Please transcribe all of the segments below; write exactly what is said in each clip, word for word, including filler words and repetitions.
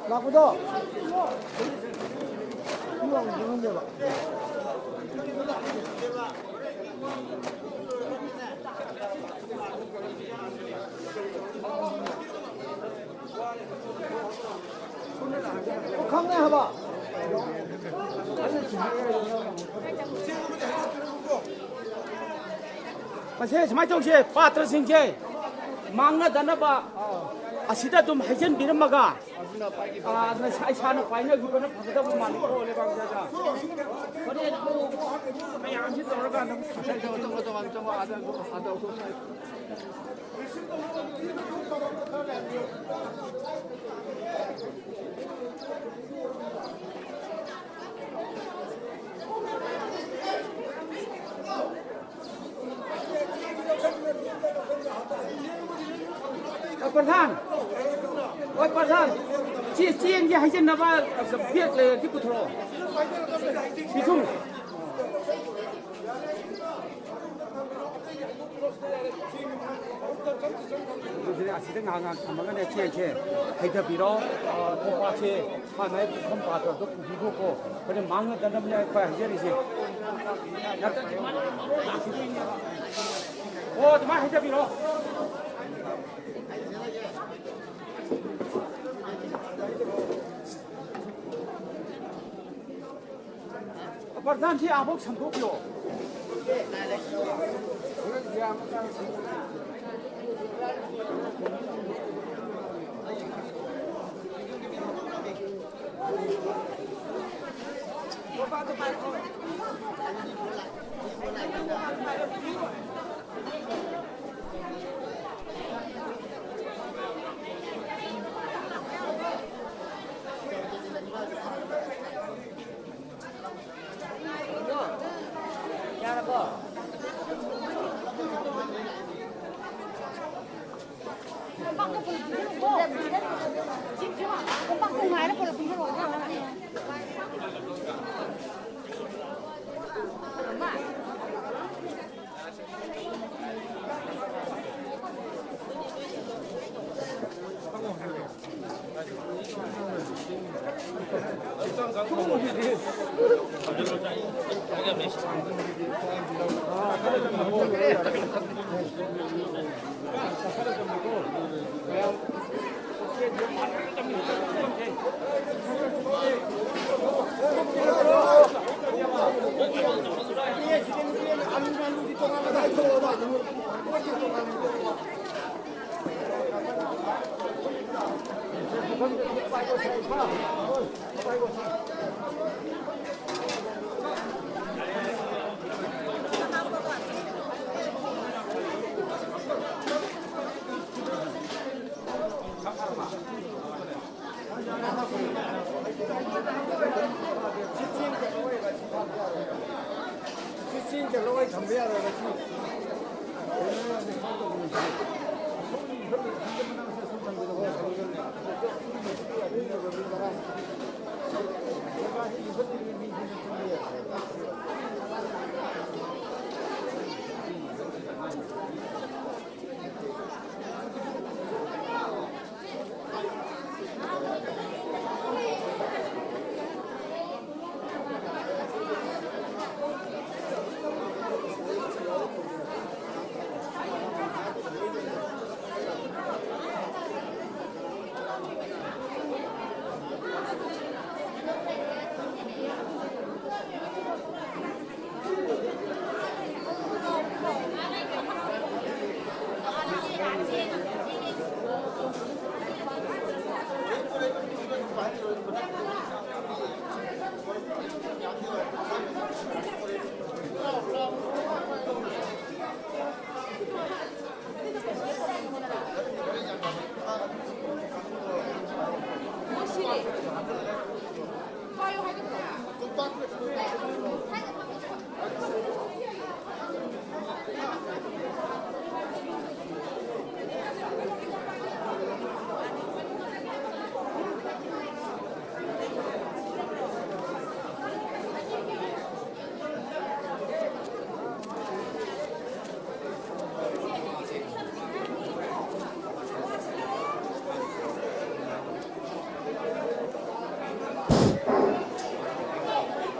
ꯂꯥꯛꯄꯗꯣ꯫ ꯈꯪꯉꯦ ꯍꯥꯏꯕ꯫ ꯃꯁꯦ ꯁꯨꯃꯥꯏꯅ ꯇꯧꯁꯦ, ꯄꯥꯇ꯭ꯔꯁꯤꯡꯁꯦ ꯃꯥꯡꯅꯗꯅꯕ ꯑꯁꯤꯗ ꯑꯗꯨꯝ ꯍꯩꯖꯤꯟꯕꯤꯔꯝꯃꯒ, ꯑꯥ, ꯉꯁꯥꯏ ꯏꯁꯥꯅ ꯄꯥꯏꯅꯈꯤꯕꯅ ꯐꯒꯗꯕ ꯃꯥꯜꯂꯤꯀꯣ, ꯂꯩꯕꯥꯛ ꯃꯆꯥꯗ꯫ ꯍꯣꯔꯦꯟ ꯑꯃꯨꯛ ꯃꯌꯥꯝꯁꯤ ꯇꯧꯔꯀꯥꯟꯗ ꯑꯃꯨꯛ ꯑ, ꯄ꯭ꯔꯙꯥꯟ, ꯍꯣꯏ, ꯄ꯭ꯔꯙꯥꯟ, ꯁꯤ ꯆꯦꯡꯁꯦ ꯍꯩꯖꯤꯟꯅꯕ ꯕꯦꯒ ꯂꯩꯔꯗꯤ ꯄꯨꯊꯣꯔꯛꯑꯣ꯫ ꯄꯤꯊꯨꯝ꯫ ꯑꯗꯨꯗꯤ ꯑꯁꯤꯗ ꯉꯥꯏꯍꯥꯛ ꯉꯥꯏꯍꯥꯛ ꯊꯝꯃꯒꯅꯦ, ꯆꯦꯡꯁꯦ ꯍꯩꯊꯕꯤꯔꯣ꯫ ꯑ, ꯈꯣꯡꯄꯥꯛꯁꯦ ꯃꯥꯏ ꯃꯥꯏ ꯄꯨꯈꯝ ꯄꯥꯇ꯭ꯔꯗꯣ ꯄꯨꯕꯤꯈꯣꯀꯣ꯫ ꯑꯩꯈꯣꯏꯅ ꯃꯥꯡꯅꯗꯅꯕꯅꯦ ꯑꯩꯈꯣꯏ ꯍꯥꯏꯖꯔꯤꯁꯦ꯫ ꯅꯠꯇ꯭ꯔꯗꯤ ꯃꯥꯅ ꯂꯥꯛꯈꯤꯗꯣꯏꯅꯦꯕ꯫ ꯑꯣ, ꯑꯗꯨꯃꯥꯏꯅ ꯍꯩꯊꯕꯤꯔꯣ꯫ ꯄ꯭ꯔꯙꯥꯟꯁꯤ ꯑꯃꯨꯛ ꯁꯟꯗꯣꯛꯄꯤꯌꯣ꯫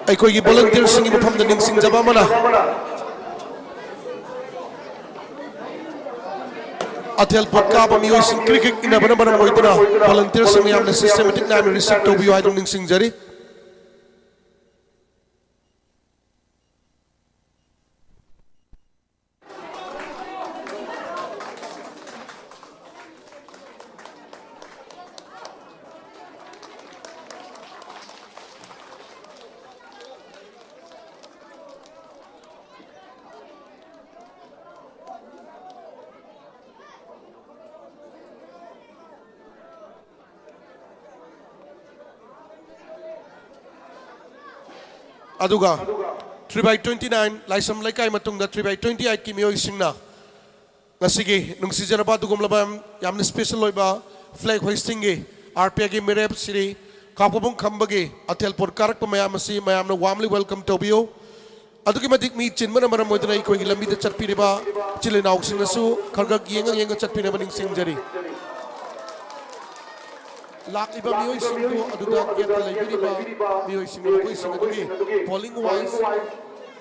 ꯑꯩꯈꯣꯏꯒꯤ volunteerꯁꯤꯡꯒꯤ ꯃꯐꯝꯗ ꯅꯤꯡꯁꯤꯡꯖꯕ ꯑꯃꯅ, ꯑꯊꯦꯜ ꯄꯣꯠ ꯀꯥꯕ ꯃꯤꯑꯣꯏꯁꯤꯡ ꯀ꯭ꯔꯤꯛ ꯀ꯭ꯔꯤꯛ ꯏꯟꯅꯕꯅ ꯃꯔꯝ ꯑꯣꯏꯗꯨꯅ volunteerꯁꯤꯡꯅ ꯌꯥꯝꯅ systematic ꯅꯥꯏꯅ receive ꯇꯧꯕꯤꯌꯨ ꯍꯥꯏꯗꯨꯅ ꯅꯤꯡꯁꯤꯡꯖꯔꯤ꯫ ꯑꯗꯨꯒ three by twenty nine ꯂꯥꯏꯁ꯭ꯔꯝ ꯂꯩꯀꯥꯏ ꯃꯇꯨꯡꯗ three by twenty eight ꯀꯤ ꯃꯤꯑꯣꯏꯁꯤꯡꯅ ꯉꯁꯤꯒꯤ ꯅꯨꯡꯁꯤꯖꯔꯕ ꯑꯗꯨꯒꯨꯝꯂꯕ ꯌꯥꯝꯅ special ꯑꯣꯏꯕ flag hoistingꯒꯤ RPFꯒꯤ ꯃꯤꯔꯦꯞ ꯁꯤꯔꯤ ꯈꯥꯕꯣꯡ ꯈꯝꯕꯒꯤ ꯑꯊꯦꯜ ꯄꯣꯠ ꯀꯥꯔꯛꯄ ꯃꯌꯥꯝ ꯑꯁꯤ ꯃꯌꯥꯝꯅ warmly welcome ꯇꯧꯕꯤꯌꯨ꯫ ꯑꯗꯨꯛꯀꯤ ꯃꯇꯤꯛ ꯃꯤ ꯆꯤꯟꯕꯅ ꯃꯔꯝ ꯑꯣꯏꯗꯨꯅ ꯑꯩꯈꯣꯏꯒꯤ ꯂꯝꯕꯤꯗ ꯆꯠꯄꯤꯔꯤꯕ ꯏꯆꯤꯜ ꯏꯅꯥꯎꯁꯤꯡꯅꯁꯨ ꯈꯔ ꯈꯔ ꯌꯦꯡꯉ ꯌꯦꯡꯉ ꯆꯠꯄꯤꯅꯕ ꯅꯤꯡꯁꯤꯡꯖꯔꯤ꯫ ꯂꯥꯛꯂꯤꯕ ꯃꯤꯑꯣꯏꯁꯤꯡꯗꯨ ꯑꯗꯨꯗ gateꯇ ꯂꯩꯕꯤꯔꯤꯕ ꯃꯤꯑꯣꯏꯁꯤꯡꯅ ꯃꯈꯣꯏꯁꯤꯡ ꯑꯗꯨꯒꯤ polling wise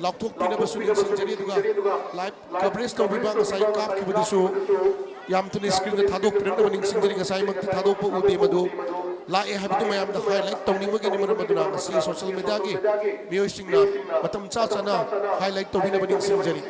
ꯂꯥꯎꯊꯣꯛꯄꯤꯅꯕꯁꯨ ꯅꯤꯡꯁꯤꯡꯖꯔꯤ꯫ ꯑꯗꯨꯒ live coverage ꯇꯧꯕꯤꯕ ꯉꯁꯥꯏ ꯀꯥꯞꯈꯤꯕꯗꯨꯁꯨ ꯌꯥꯝ ꯊꯨꯅ screenꯗ ꯊꯥꯗꯣꯛꯄꯤꯔꯛꯅꯕ ꯅꯤꯡꯁꯤꯡꯖꯔꯤ꯫ ꯉꯁꯥꯏꯃꯛꯇꯤ ꯊꯥꯗꯣꯛꯄ ꯎꯗꯦ, ꯃꯗꯨ ꯂꯥꯛꯑꯦ ꯍꯥꯏꯕꯗꯨ ꯃꯌꯥꯝꯗ highlight ꯇꯧꯅꯤꯡꯕꯒꯤꯅꯤ꯫ ꯃꯔꯝ ꯑꯗꯨꯅ ꯉꯁꯤ social mediaꯒꯤ ꯃꯤꯑꯣꯏꯁꯤꯡꯅ ꯃꯇꯝ ꯆꯥ ꯆꯥꯅ highlight ꯇꯧꯕꯤꯅꯕ ꯅꯤꯡꯁꯤꯡꯖꯔꯤ꯫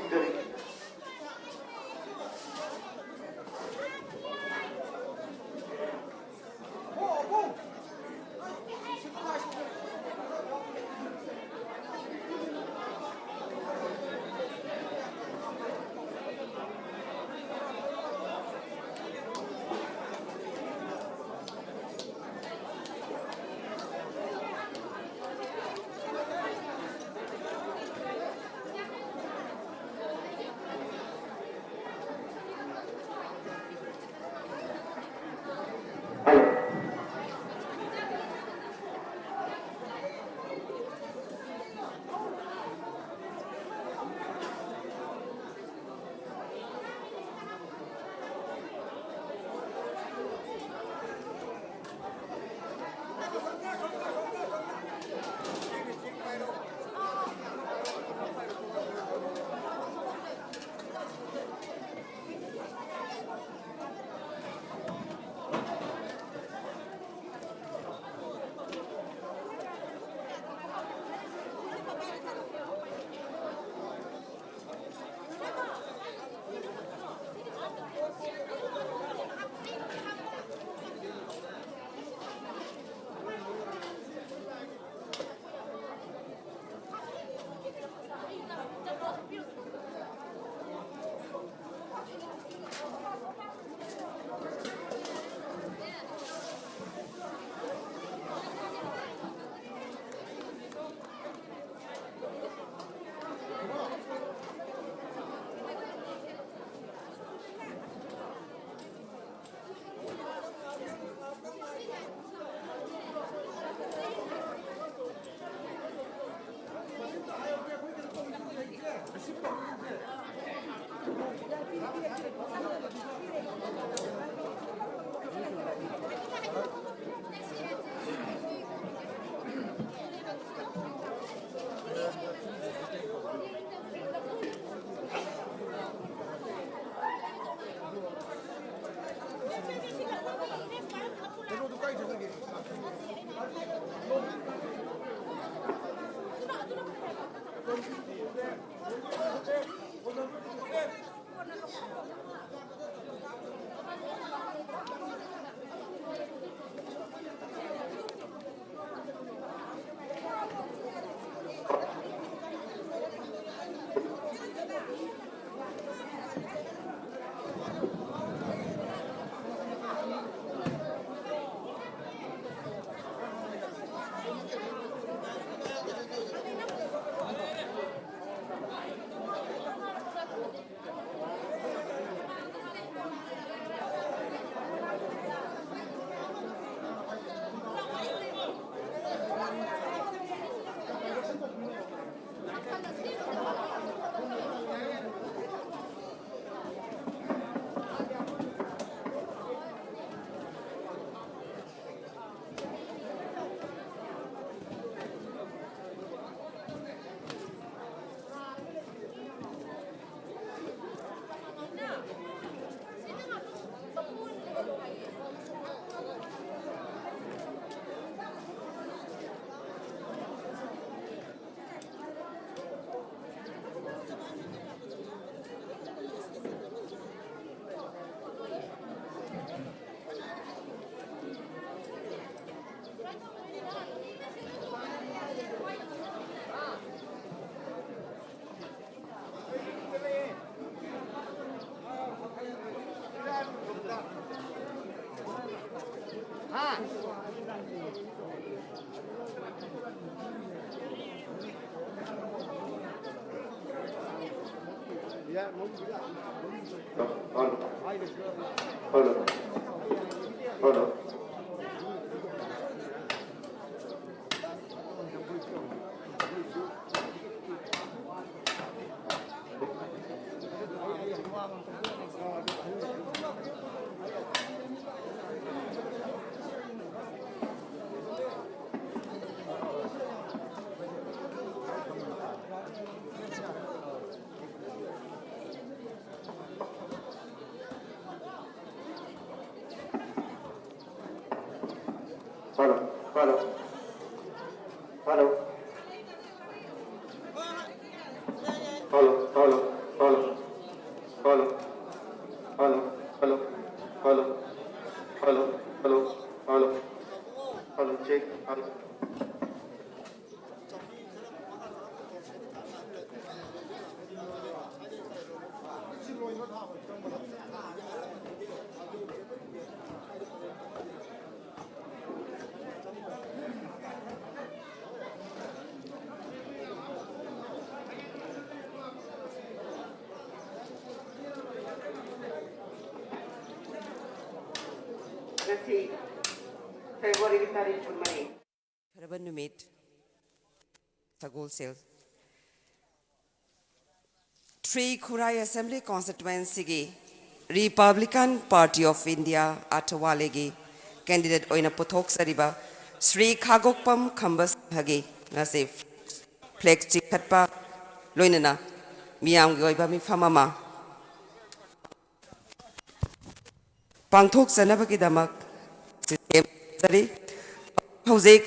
Hello, hello, hello, hello, hello, hello, hello, hello, hello, hello, hello, hello, hello, hello, check, hello. ꯉꯁꯤ ꯐꯦꯕ꯭ꯔꯨꯋꯥꯔꯤꯒꯤ ꯇꯥꯔꯤꯛ ꯀꯨꯟꯃꯔꯤ꯫ ꯐꯔꯕ ꯅꯨꯃꯤꯠ꯫ ꯁꯒꯣꯜꯁꯦꯜ꯫ ꯊ꯭ꯔꯤ ꯈꯨꯔꯥꯏ Assembly Constituencyꯒꯤ Republican Party of India ꯑꯊꯋꯥꯂꯦꯒꯤ candidate ꯑꯣꯏꯅ ꯄꯨꯊꯣꯛꯆꯔꯤꯕ ꯁ꯭ꯔꯤ ꯈꯥꯒꯣꯛꯄꯝ ꯈꯝꯕ ꯁꯤꯡꯍꯒꯤ ꯉꯁꯤ flag ꯆꯤꯡꯈꯠꯄ ꯂꯣꯏꯅꯅ ꯃꯤꯌꯥꯝꯒꯤ ꯑꯣꯏꯕ ꯃꯤꯐꯝ ꯑꯃ ꯄꯥꯡꯊꯣꯛꯆꯅꯕꯒꯤꯗꯃꯛ ꯁꯦꯝꯖꯔꯤ꯫ ꯍꯧꯖꯤꯛ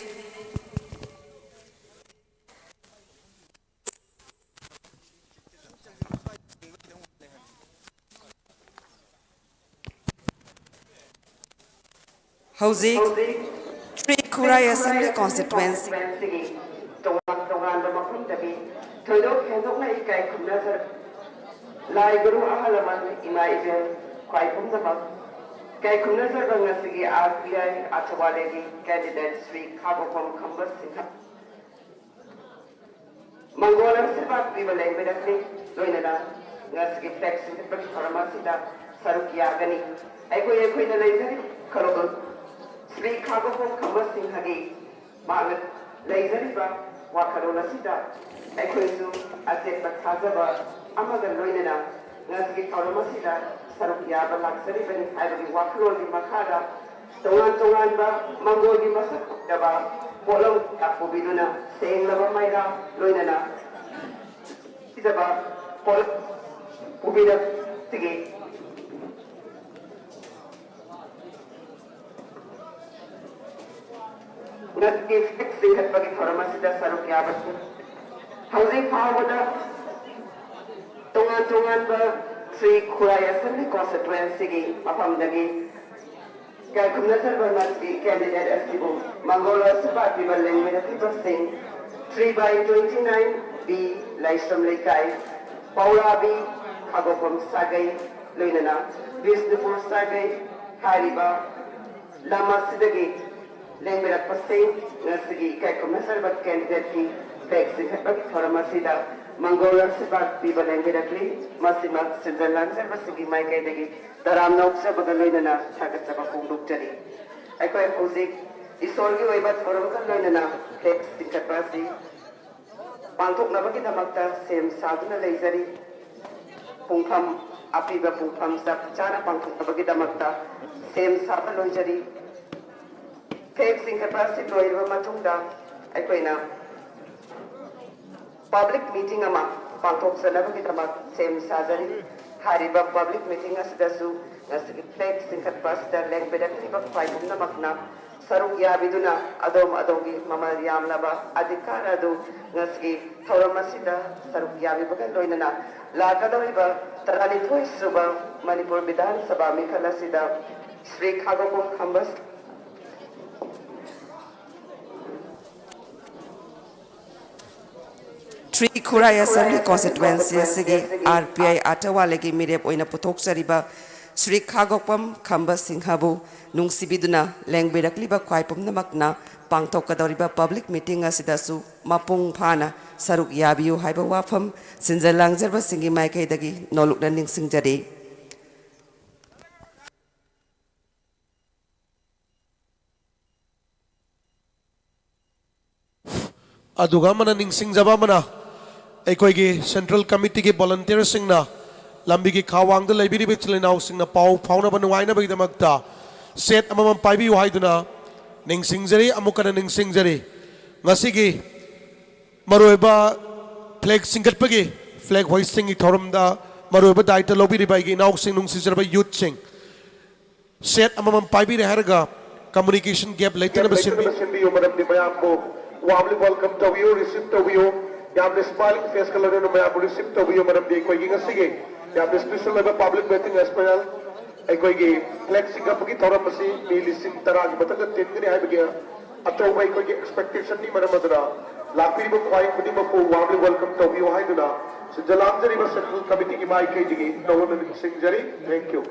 ꯍꯧꯖꯤꯛ ꯁ꯭ꯔꯤ ꯈꯨꯔꯥꯏ Assembly Constituency ꯇꯣꯉꯥꯟ ꯇꯣꯉꯥꯟꯕ ꯃꯐꯝꯗꯒꯤ ꯊꯣꯏꯗꯣꯛ ꯍꯦꯟꯗꯣꯛꯅ ꯏꯀꯥꯏ ꯈꯨꯝꯅꯖꯔꯤ꯫ ꯂꯥꯏ ꯒꯨꯔꯨ ꯑꯍꯜ ꯂꯃꯟ ꯏꯃꯥ ꯏꯕꯦꯟ ꯈ꯭ꯋꯥꯏ ꯄꯨꯝꯅꯃꯛ ꯏꯀꯥꯏ ꯈꯨꯝꯅꯖꯕ ꯉꯁꯤꯒꯤ R P I earth ꯋꯥꯂꯦꯒꯤ candidate Shri ꯈꯥꯕꯣꯛꯐꯝ ꯈꯝꯕ ꯁꯤꯡꯍ ꯃꯪꯒꯣꯜ ꯑꯁꯤꯔꯕꯥꯗ ꯄꯤꯕ ꯂꯦꯡꯃꯤꯔꯛꯂꯤ꯫ ꯂꯣꯏꯅꯅ ꯉꯁꯤꯒꯤ flag ꯁꯤꯡꯒꯠꯄꯒꯤ ꯊꯧꯔꯝ ꯑꯁꯤꯗ ꯁꯔꯨꯛ ꯌꯥꯒꯅꯤ꯫ ꯑꯩꯈꯣꯏ ꯑꯩꯈꯣꯏꯅ ꯂꯩꯖꯔꯤꯕ ꯈꯔꯣꯜ ꯁ꯭ꯔꯤ ꯈꯥꯕꯣꯛꯐꯝ ꯈꯝꯕ ꯁꯤꯡꯍꯒꯤ ꯃꯍꯥꯛꯅ ꯂꯩꯖꯔꯤꯕ ꯋꯥꯈꯜꯂꯣꯟ ꯑꯁꯤꯗ ꯑꯩꯈꯣꯏꯁꯨ ꯑꯆꯦꯠꯄ ꯊꯥꯖꯕ ꯑꯃꯒ ꯂꯣꯏꯅꯅ ꯉꯁꯤꯒꯤ ꯊꯧꯔꯝ ꯑꯁꯤꯗ ꯁꯔꯨꯛ ꯌꯥꯕ ꯂꯥꯛꯆꯔꯤꯕꯅꯤ ꯍꯥꯏꯕꯒꯤ ꯋꯥꯈꯜꯂꯣꯟꯒꯤ ꯃꯈꯥꯗ ꯇꯣꯉꯥꯟ ꯇꯣꯉꯥꯟꯕ ꯃꯪꯒꯣꯜꯒꯤ ꯃꯁꯛ ꯐꯖꯕ ꯄꯣꯠꯂꯝ ꯀꯌꯥ ꯄꯨꯕꯤꯗꯨꯅ ꯁꯦꯡꯂꯕ ꯃꯩꯔꯥ ꯂꯣꯏꯅꯅ ꯁꯤꯖꯕ ꯄꯣꯠꯂꯝ ꯄꯨꯕꯤꯔꯛꯁꯤꯒꯦ꯫ ꯉꯁꯤ flag ꯆꯤꯡꯈꯠꯄꯒꯤ ꯊꯧꯔꯝ ꯑꯁꯤꯗ ꯁꯔꯨꯛ ꯌꯥꯕꯁꯤ ꯍꯧꯖꯤꯛ ꯐꯥꯎꯕꯗ ꯇꯣꯉꯥꯟ ꯇꯣꯉꯥꯟꯕ ꯁ꯭ꯔꯤ ꯈꯨꯔꯥꯏ Assembly Constituencyꯒꯤ ꯃꯐꯝꯗꯒꯤ ꯏꯀꯥꯏ ꯈꯨꯝꯅꯖꯕ ꯉꯁꯤ candidate ꯑꯁꯤꯕꯨ ꯃꯪꯒꯣꯜ ꯑꯁꯤꯔꯕꯥꯗ ꯄꯤꯕ ꯂꯦꯡꯃꯤꯟꯅꯈꯤꯕꯁꯤꯡ three by twenty nine B ꯂꯥꯏꯁ꯭ꯔꯝ ꯂꯩꯀꯥꯏ, ꯄꯧꯔꯥꯕꯤ, ꯈꯥꯕꯣꯛꯐꯝ ꯁꯥꯒꯩ, ꯂꯣꯏꯅꯅ ꯕꯤꯁꯅꯨꯄꯨꯔ ꯁꯥꯒꯩ ꯍꯥꯏꯔꯤꯕ ꯂꯝ ꯑꯁꯤꯗꯒꯤ ꯂꯦꯡꯕꯤꯔꯛꯄꯁꯤꯡ ꯉꯁꯤꯒꯤ ꯏꯀꯥꯏ ꯈꯨꯝꯅꯖꯔꯕ candidateꯀꯤ flag ꯆꯤꯡꯈꯠꯄꯒꯤ ꯊꯧꯔꯝ ꯑꯁꯤꯗ ꯃꯪꯒꯣꯜ ꯑꯁꯤꯔꯕꯥꯗ ꯄꯤꯕ ꯂꯦꯡꯕꯤꯔꯛꯂꯤ꯫ ꯃꯁꯤꯃꯛ ꯁꯤꯟꯖ ꯂꯥꯡꯖꯕꯁꯤꯡꯒꯤ ꯃꯥꯏꯀꯩꯗꯒꯤ ꯇꯔꯥꯝꯅ ꯑꯣꯛꯆꯕꯒ ꯂꯣꯏꯅꯅ ꯊꯥꯒꯠꯆꯕ ꯐꯣꯡꯗꯣꯛꯆꯔꯤ꯫ ꯑꯩꯈꯣꯏ ꯍꯧꯖꯤꯛ ꯏꯁꯣꯔꯒꯤ ꯑꯣꯏꯕ ꯊꯧꯔꯝꯒ ꯂꯣꯏꯅꯅ flag ꯆꯤꯡꯈꯠꯄ ꯑꯁꯤ ꯄꯥꯡꯊꯣꯛꯅꯕꯒꯤꯗꯃꯛꯇ ꯁꯦꯝ ꯁꯥꯗꯨꯅ ꯂꯩꯖꯔꯤ꯫ ꯄꯨꯡꯐꯝ, ꯑꯄꯤꯕ ꯄꯨꯡꯐꯝ ꯆꯞ ꯆꯥꯅ ꯄꯥꯡꯊꯣꯛꯅꯕꯒꯤꯗꯃꯛꯇ ꯁꯦꯝ ꯁꯥꯕ ꯂꯣꯏꯖꯔꯤ꯫ Flag ꯆꯤꯡꯈꯠꯄ ꯑꯁꯤ ꯂꯣꯏꯔꯕ ꯃꯇꯨꯡꯗ ꯑꯩꯈꯣꯏꯅ public meeting ꯑꯃ ꯄꯥꯡꯊꯣꯛꯆꯅꯕꯒꯤꯗꯃꯛ ꯁꯦꯝ ꯁꯥꯖꯔꯤ꯫ ꯍꯥꯏꯔꯤꯕ public meeting ꯑꯁꯤꯗꯁꯨ ꯉꯁꯤꯒꯤ flag ꯆꯤꯡꯈꯠꯄ ꯑꯁꯤꯗ ꯂꯦꯡꯕꯤꯔꯛꯂꯤꯕ ꯈ꯭ꯋꯥꯏ ꯄꯨꯝꯅꯃꯛꯅ ꯁꯔꯨꯛ ꯌꯥꯕꯤꯗꯨꯅ ꯑꯗꯣꯝ ꯑꯗꯣꯝꯒꯤ ꯃꯃꯜ ꯌꯥꯝꯂꯕ ꯑꯙꯤꯀꯥꯔ ꯑꯗꯨ ꯉꯁꯤꯒꯤ ꯊꯧꯔꯝ ꯑꯁꯤꯗ ꯁꯔꯨꯛ ꯌꯥꯕꯤꯕꯒ ꯂꯣꯏꯅꯅ ꯂꯥꯛꯀꯗꯧꯔꯤꯕ ꯇꯔꯥꯅꯤꯊꯣꯏ ꯁꯨꯕ ꯃꯅꯤꯄꯨꯔ ꯕꯤꯙꯥꯟ ꯁꯚꯥ ꯃꯤꯈꯜ ꯑꯁꯤꯗ ꯁ꯭ꯔꯤ ꯈꯥꯕꯣꯛꯐꯝ ꯈꯝꯕ ꯁ꯭ꯔꯤ ꯈꯨꯔꯥꯏ Assembly Constituency ꯑꯁꯤꯒꯤ R P I ꯑꯥꯔꯊ ꯋꯥꯂꯦꯒꯤ ꯃꯤꯔꯦꯞ ꯑꯣꯏꯅ ꯄꯨꯊꯣꯛꯆꯔꯤꯕ ꯁ꯭ꯔꯤ ꯈꯥꯒꯣꯛꯄꯝ ꯈꯝꯕ ꯁꯤꯡꯍꯕꯨ ꯅꯨꯡꯁꯤꯕꯤꯗꯨꯅ ꯂꯦꯡꯕꯤꯔꯛꯂꯤꯕ ꯈ꯭ꯋꯥꯏ ꯄꯨꯝꯅꯃꯛꯅ ꯄꯥꯡꯊꯣꯛꯀꯗꯧꯔꯤꯕ ꯄꯕ꯭ꯂꯤꯛ ꯃꯤꯇꯤꯡ ꯑꯁꯤꯗꯁꯨ ꯃꯄꯨꯡ ꯐꯥꯅ ꯁꯔꯨꯛ ꯌꯥꯕꯤꯌꯨ ꯍꯥꯏꯕ ꯋꯥꯐꯝ ꯁꯤꯟꯖ ꯂꯥꯡꯖꯕꯁꯤꯡꯒꯤ ꯃꯥꯏꯀꯩꯗꯒꯤ ꯅꯣꯂꯨꯛꯅ ꯅꯤꯡꯁꯤꯡꯖꯔꯤ꯫ ꯑꯗꯨꯒ ꯑꯃꯅ ꯅꯤꯡꯁꯤꯡꯖꯕ ꯑꯃꯅ, ꯑꯩꯈꯣꯏꯒꯤ ꯁꯦꯟꯇ꯭ꯔꯦꯜ ꯀꯃꯤꯇꯤꯒꯤ ꯚꯣꯂꯨꯟꯇꯤꯌꯔꯁꯤꯡꯅ ꯂꯝꯕꯤꯒꯤ ꯈꯥꯋꯥꯡꯗ ꯂꯩꯕꯤꯔꯤꯕ ꯏꯆꯤꯜ ꯏꯅꯥꯎꯁꯤꯡꯅ ꯄꯥꯎ ꯐꯥꯎꯅꯕ ꯅꯨꯡꯉꯥꯏꯅꯕꯒꯤꯗꯃꯛꯇ ꯁꯦꯠ ꯑꯃꯃꯝ ꯄꯥꯏꯕꯤꯌꯨ ꯍꯥꯏꯗꯨꯅ ꯅꯤꯡꯁꯤꯡꯖꯔꯤ꯫ ꯑꯃꯨꯛ ꯍꯟꯅ ꯅꯤꯡꯁꯤꯡꯖꯔꯤ, ꯉꯁꯤꯒꯤ ꯃꯔꯨꯑꯣꯏꯕ ꯐ꯭ꯂꯦꯒ ꯆꯤꯡꯈꯠꯄꯒꯤ, ꯐ꯭ꯂꯦꯒ ꯍꯣꯏꯁꯇꯤꯡꯒꯤ ꯊꯧꯔꯝꯗ ꯃꯔꯨꯑꯣꯏꯕ ꯗꯥꯌꯤꯠꯇ ꯂꯧꯕꯤꯔꯤꯕ ꯑꯩꯒꯤ ꯏꯅꯥꯎꯁꯤꯡ, ꯅꯨꯡꯁꯤꯖꯔꯕ ꯌꯨꯠꯁꯤꯡ, ꯁꯦꯠ ꯑꯃꯃꯝ ꯄꯥꯏꯕꯤꯔꯦ ꯍꯥꯏꯔꯒ ꯀꯝꯃꯨꯅꯤꯀꯦꯁꯟ ꯒꯦꯞ ꯂꯩꯇꯅꯕ ꯁꯤꯟꯕꯤꯌꯨ꯫ ꯁꯤꯟꯕꯤꯌꯨ, ꯃꯔꯝꯗꯤ ꯃꯌꯥꯝꯕꯨ warmly welcome ꯇꯧꯕꯤꯌꯨ, receive ꯇꯧꯕꯤꯌꯨ꯫ ꯌꯥꯝꯅ smiling face ꯀ ꯂꯣꯏꯅꯅ ꯃꯌꯥꯝꯕꯨ receive ꯇꯧꯕꯤꯌꯨ, ꯃꯔꯝꯗꯤ ꯑꯩꯈꯣꯏꯒꯤ ꯉꯁꯤꯒꯤ ꯌꯥꯝꯅ special ꯑꯣꯏꯕ public meeting as well꯫ ꯑꯩꯈꯣꯏꯒꯤ ꯐ꯭ꯂꯦꯒ ꯆꯤꯡꯈꯠꯄꯒꯤ ꯊꯧꯔꯝ ꯑꯁꯤ ꯃꯤ ꯂꯤꯁꯤꯡ ꯇꯔꯥꯒꯤ ꯃꯊꯛꯇ ꯇꯤꯟꯒꯅꯤ ꯍꯥꯏꯕꯒꯤ ꯑꯆꯧꯕ ꯑꯩꯈꯣꯏꯒꯤ expectation ꯅꯤ꯫ ꯃꯔꯝ ꯑꯗꯨꯅ ꯂꯥꯛꯄꯤꯔꯤꯕ ꯈ꯭ꯋꯥꯏ ꯈꯨꯗꯤꯡꯃꯛꯄꯨ warmly welcome ꯇꯧꯕꯤꯌꯨ ꯍꯥꯏꯗꯨꯅ ꯁꯤꯟꯖ ꯂꯥꯡꯖꯔꯤꯕ ꯁꯦꯟꯇ꯭ꯔꯦꯜ ꯀꯃꯤꯇꯤꯒꯤ ꯃꯥꯏꯀꯩꯗꯒꯤ ꯅꯧꯅ ꯅꯤꯡꯁꯤꯡꯖꯔꯤ꯫ Thank you꯫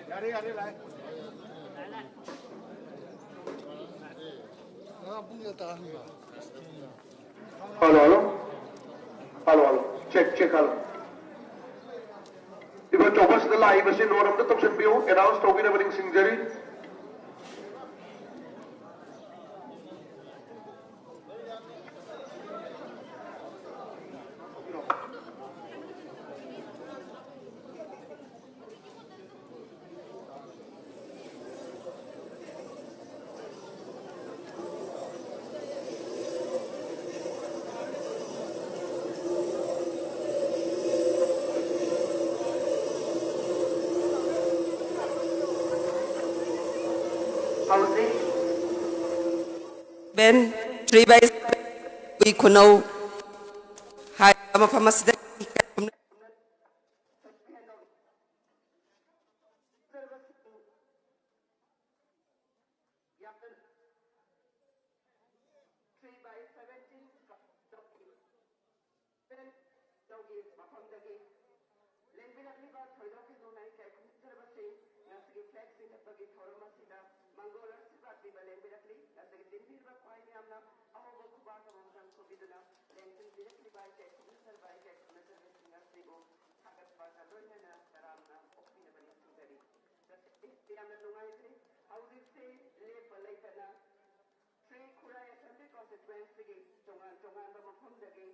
ꯌꯥꯔꯦ, ꯌꯥꯔꯦ, ꯂꯥꯛꯑꯦ꯫ ꯉꯥ ꯄꯨꯡ ꯀꯌꯥ ꯇꯥꯍꯟꯕ? Hello, hello. Hello, hello. Check, check, hello. ꯏꯕ ꯆꯧꯕꯁꯤꯗ ꯂꯥꯛꯏꯕꯁꯤ ꯅꯣꯠ ꯑꯝꯇ ꯇꯧꯁꯤꯟꯕꯤꯌꯨ, announce ꯇꯧꯕꯤꯅꯕ ꯅꯤꯡꯁꯤꯡꯖꯔꯤ꯫ ꯍꯧꯖꯤꯛ Ben three by seven ꯎꯏ ꯈꯨꯅꯧ ꯍꯥꯏꯔꯤꯕ ꯃꯐꯝ ꯑꯁꯤꯗ three by seventeen ꯇꯧꯒꯤ ꯃꯐꯝꯗꯒꯤ ꯂꯦꯡꯕꯤꯔꯛꯂꯤꯕ ꯊꯣꯏꯗꯣꯛ ꯍꯦꯟꯗꯣꯛꯅ ꯏꯀꯥꯏ ꯈꯨꯝꯅꯖꯔꯕꯁꯤꯡ, ꯉꯁꯤꯒꯤ flag ꯆꯤꯡꯈꯠꯄꯒꯤ ꯊꯧꯔꯝ ꯑꯁꯤꯗ ꯃꯪꯒꯣꯜ ꯑꯁꯤꯔꯕꯥꯗ ꯄꯤꯕ ꯂꯦꯡꯕꯤꯔꯛꯂꯤ꯫ ꯉꯁꯤꯒꯤ ꯇꯤꯟꯕꯤꯔꯤꯕ ꯈ꯭ꯋꯥꯏ ꯃꯤꯌꯥꯝꯅ ꯑꯍꯧꯕ ꯈꯨꯕꯥꯛ ꯑꯃꯃꯝ ꯈꯨꯕꯤꯗꯨꯅ ꯂꯦꯡꯁꯤꯟꯕꯤꯔꯛꯂꯤꯕ ꯏꯀꯥꯏ ꯈꯨꯝꯅꯖꯔꯕ ꯏꯀꯥꯏ ꯈꯨꯝꯅꯖꯔꯕꯁꯤꯡ ꯑꯁꯤꯕꯨ ꯊꯥꯒꯠꯄꯒ ꯂꯣꯏꯅꯅ ꯇꯔꯥꯝꯅ ꯑꯣꯛꯄꯤꯅꯕ ꯅꯤꯡꯁꯤꯡꯖꯔꯤ꯫ ꯌꯥꯝꯅ ꯅꯨꯡꯉꯥꯏꯖꯩ꯫ ꯍꯧꯖꯤꯛꯁꯤ ꯂꯦꯞꯄ ꯂꯩꯇꯅ ꯊ꯭ꯔꯤ ꯈꯨꯔꯥꯏ Assembly Constituencyꯒꯤ ꯇꯣꯉꯥꯟ ꯇꯣꯉꯥꯟꯕ ꯃꯐꯝꯗꯒꯤ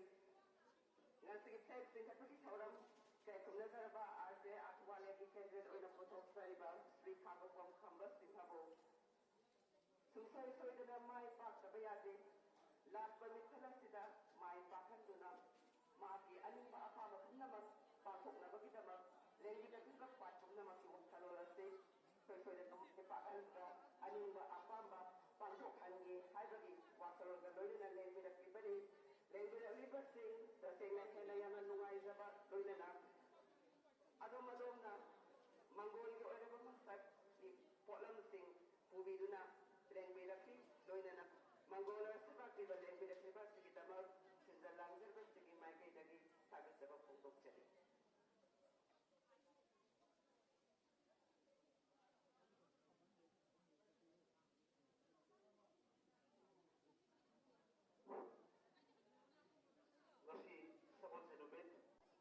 ꯉꯁꯤꯒꯤ flag ꯆꯤꯡꯈꯠꯄꯒꯤ ꯊꯧꯔꯝ ꯏꯀꯥꯏ ꯈꯨꯝꯅꯖꯔꯕ R J Athwaleꯒꯤ candidate ꯑꯣꯏꯅ ꯄꯨꯊꯣꯛꯆꯔꯤꯕ ꯁ꯭ꯔꯤ ꯈꯥꯕꯣꯛꯐꯝ ꯈꯝꯕ ꯁꯤꯡꯍꯕꯨ ꯁꯨꯡꯁꯣꯏ ꯁꯣꯏꯗꯅ ꯃꯥꯏ ꯄꯥꯛꯇꯕ ꯌꯥꯗꯦ꯫ ꯂꯥꯛꯄ ꯃꯤꯈꯜ ꯑꯁꯤꯗ ꯃꯥꯏ ꯄꯥꯛꯍꯟꯗꯨꯅ ꯃꯍꯥꯛꯀꯤ ꯑꯅꯤꯡꯕ ꯑꯄꯥꯝꯕ ꯄꯨꯝꯅꯃꯛ ꯄꯥꯡꯊꯣꯛꯅꯕꯒꯤꯗꯃꯛ ꯂꯦꯡꯕꯤꯔꯛꯂꯤꯕ ꯈ꯭ꯋꯥꯏ ꯄꯨꯝꯅꯃꯛꯀꯤ ꯋꯥꯈꯜꯂꯣꯟ ꯑꯁꯤ ꯁꯣꯏ ꯁꯣꯏꯗꯅ ꯃꯥꯏ ꯄꯥꯛꯍꯟꯕ ꯑꯅꯤꯡꯕ ꯑꯄꯥꯝꯕ ꯄꯥꯡꯊꯣꯛꯍꯟꯒꯦ ꯍꯥꯏꯕꯒꯤ ꯋꯥꯈꯜꯂꯣꯟꯒ ꯂꯣꯏꯅꯅ ꯂꯦꯡꯕꯤꯔꯛꯂꯤꯕꯅꯤ꯫ ꯂꯦꯡꯕꯤꯔꯛꯂꯤꯕꯁꯤꯡ ꯇꯁꯦꯡꯅ ꯍꯦꯟꯅ ꯌꯥꯝꯅ ꯅꯨꯡꯉꯥꯏꯖꯕ ꯂꯣꯏꯅꯅ ꯑꯗꯣꯝ ꯑꯗꯣꯝꯅ ꯃꯪꯒꯣꯜꯒꯤ ꯑꯣꯏꯔꯕ ꯃꯁꯛꯀꯤ ꯄꯣꯠꯂꯝꯁꯤꯡ ꯄꯨꯕꯤꯗꯨꯅ ꯂꯦꯡꯕꯤꯔꯛꯂꯤ꯫ ꯂꯣꯏꯅꯅ ꯃꯪꯒꯣꯜ ꯑꯁꯤꯕꯥꯛꯂꯤꯕ ꯂꯦꯡꯕꯤꯔꯛꯂꯤꯕ ꯑꯁꯤꯒꯤꯗꯃꯛ ꯁꯤꯟꯖ ꯂꯥꯡꯖꯔꯕꯁꯤꯡꯒꯤ ꯃꯥꯏꯀꯩꯗꯒꯤ ꯊꯥꯒꯠꯆꯕ ꯐꯣꯡꯗꯣꯛꯆꯔꯤ꯫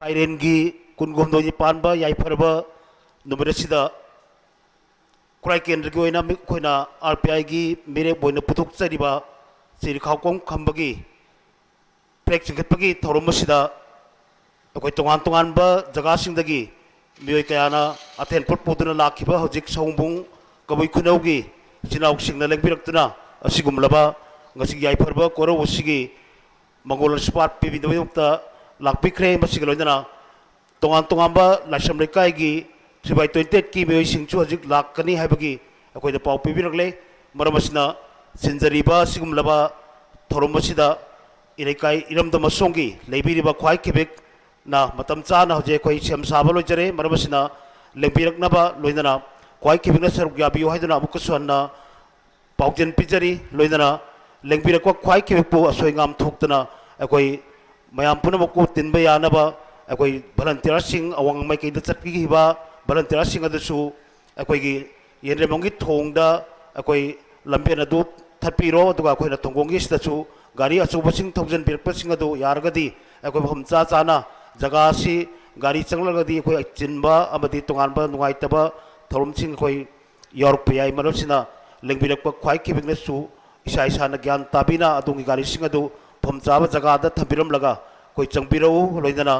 ꯏꯔꯦꯟꯒꯤ ꯀꯨꯟꯍꯨꯝꯗꯣꯏꯅꯤ ꯄꯥꯟꯕ ꯌꯥꯏꯐꯔꯕ ꯅꯨꯃꯤꯠ ꯑꯁꯤꯗ ꯈꯨꯔꯥꯏ ꯀꯦꯟꯗ꯭ꯔꯒꯤ ꯑꯣꯏꯅ ꯑꯩꯈꯣꯏꯅ R P Iꯒꯤ ꯃꯤꯔꯦꯞ ꯑꯣꯏꯅ ꯄꯨꯊꯣꯛꯆꯔꯤꯕ ꯁ꯭ꯔꯤ ꯈꯥꯎꯀꯣꯝ ꯈꯝꯕꯒꯤ flag ꯆꯤꯡꯈꯠꯄꯒꯤ ꯊꯧꯔꯝ ꯑꯁꯤꯗ ꯑꯩꯈꯣꯏ ꯇꯣꯉꯥꯟ ꯇꯣꯉꯥꯟꯕ ꯖꯒꯥꯁꯤꯡꯗꯒꯤ ꯃꯤꯑꯣꯏ ꯀꯌꯥꯅ ꯑꯊꯦꯟ ꯄꯣꯠ ꯄꯨꯗꯨꯅ ꯂꯥꯛꯈꯤꯕ ꯍꯧꯖꯤꯛ ꯁꯑꯣꯝꯕꯨꯡ ꯀꯕꯨꯏ ꯈꯨꯅꯧꯒꯤ ꯏꯆꯤꯟ ꯏꯅꯥꯎꯁꯤꯡꯅ ꯂꯦꯡꯕꯤꯔꯛꯇꯨꯅ ꯑꯁꯤꯒꯨꯝꯂꯕ ꯉꯁꯤꯒꯤ ꯌꯥꯏꯐꯔꯕ ꯀꯣꯔꯧ ꯑꯁꯤꯒꯤ ꯃꯪꯒꯣꯜ ꯑꯁꯤꯔꯕꯥꯗ ꯄꯤꯕꯤꯅꯕꯒꯤꯗꯃꯛꯇ ꯂꯥꯛꯄꯤꯈ꯭ꯔꯦ꯫ ꯃꯁꯤꯒ ꯂꯣꯏꯅꯅ ꯇꯣꯉꯥꯟ ꯇꯣꯉꯥꯟꯕ ꯂꯥꯏꯁ꯭ꯔꯝ ꯂꯩꯀꯥꯏꯒꯤ three by twenty-eightꯀꯤ ꯃꯤꯑꯣꯏꯁꯤꯡꯁꯨ ꯍꯧꯖꯤꯛ ꯂꯥꯛꯀꯅꯤ ꯍꯥꯏꯕꯒꯤ ꯑꯩꯈꯣꯏꯗ ꯄꯥꯎ ꯄꯤꯕꯤꯔꯛꯂꯦ꯫ ꯃꯔꯝ ꯑꯁꯤꯅ, ꯆꯤꯟꯖꯔꯤꯕ ꯑꯁꯤꯒꯨꯝꯂꯕ ꯊꯧꯔꯝ ꯑꯁꯤꯗ ꯏꯔꯩꯀꯥꯏ ꯏꯔꯝꯗꯝ ꯑꯁꯣꯝꯒꯤ ꯂꯩꯕꯤꯔꯤꯕ ꯈ꯭ꯋꯥꯏ ꯈꯤꯕꯤꯛꯅ ꯃꯇꯝ ꯆꯥꯅ ꯍꯧꯖꯤꯛ ꯑꯩꯈꯣꯏ ꯁꯦꯝ ꯁꯥꯕ ꯂꯣꯏꯖꯔꯦ꯫ ꯃꯔꯝ ꯑꯁꯤꯅ, ꯂꯦꯡꯕꯤꯔꯛꯅꯕ, ꯂꯣꯏꯅꯅ ꯈ꯭ꯋꯥꯏ ꯈꯤꯕꯤꯛꯅ ꯁꯔꯨꯛ ꯌꯥꯕꯤꯌꯨ ꯍꯥꯏꯗꯨꯅ ꯑꯃꯨꯛꯀꯁꯨ ꯍꯟꯅ ꯄꯥꯎꯖꯦꯜ ꯄꯤꯖꯔꯤ꯫ ꯂꯣꯏꯅꯅ ꯂꯦꯡꯕꯤꯔꯛꯄ ꯈ꯭ꯋꯥꯏ ꯈꯤꯕꯤꯛꯄꯨ ꯑꯁꯣꯏ ꯉꯥꯝ ꯊꯣꯛꯇꯅ ꯑꯩꯈꯣꯏ ꯃꯌꯥꯝ ꯄꯨꯝꯅꯃꯛꯄꯨ ꯇꯤꯟꯕ ꯌꯥꯅꯕ ꯑꯩꯈꯣꯏ ꯚꯂꯟꯇꯤꯌꯔꯁꯤꯡ, ꯑꯋꯥꯡ ꯃꯥꯏꯀꯩꯗ ꯆꯠꯄꯤꯈꯤꯕ ꯚꯂꯟꯇꯤꯌꯔꯁꯤꯡ ꯑꯗꯨꯁꯨ ꯑꯩꯈꯣꯏꯒꯤ ꯌꯦꯟꯗ꯭ꯔꯦꯝꯕꯝꯒꯤ ꯊꯣꯡꯗ ꯑꯩꯈꯣꯏ ꯂꯝꯕꯦꯟ ꯑꯗꯨ ꯊꯠꯄꯤꯔꯣ꯫ ꯑꯗꯨꯒ ꯑꯩꯈꯣꯏꯅ ꯊꯣꯡꯒꯣꯡꯒꯤꯁꯤꯗꯁꯨ ꯒꯥꯔꯤ ꯑꯆꯧꯕꯁꯤꯡ ꯊꯧꯖꯤꯟꯕꯤꯔꯛꯄꯁꯤꯡ ꯑꯗꯨ ꯌꯥꯔꯒꯗꯤ ꯑꯩꯈꯣꯏ ꯃꯐꯝ ꯆꯥ ꯆꯥꯅ, ꯖꯒꯥ ꯑꯁꯤ ꯒꯥꯔꯤ ꯆꯪꯂꯒꯗꯤ ꯑꯩꯈꯣꯏ ꯆꯤꯟꯕ ꯑꯃꯗꯤ ꯇꯣꯉꯥꯟꯕ ꯅꯨꯡꯉꯥꯏꯇꯕ ꯊꯧꯔꯝꯁꯤꯡ ꯑꯩꯈꯣꯏ ꯌꯥꯎꯔꯛꯄ ꯌꯥꯏ꯫ ꯃꯔꯝꯁꯤꯅ, ꯂꯦꯡꯕꯤꯔꯛꯄ ꯈ꯭ꯋꯥꯏ ꯈꯤꯕꯤꯛꯅꯁꯨ ꯏꯁꯥ ꯏꯁꯥꯅ ꯒ꯭ꯌꯥꯟ ꯇꯥꯕꯤꯅ ꯑꯗꯣꯝꯒꯤ ꯒꯥꯔꯤꯁꯤꯡ ꯑꯗꯨ ꯃꯐꯝ ꯆꯥꯕ ꯖꯒꯥꯗ ꯊꯝꯕꯤꯔꯝꯂꯒ ꯑꯩꯈꯣꯏ ꯆꯪꯕꯤꯔꯛꯎ꯫ ꯂꯣꯏꯅꯅ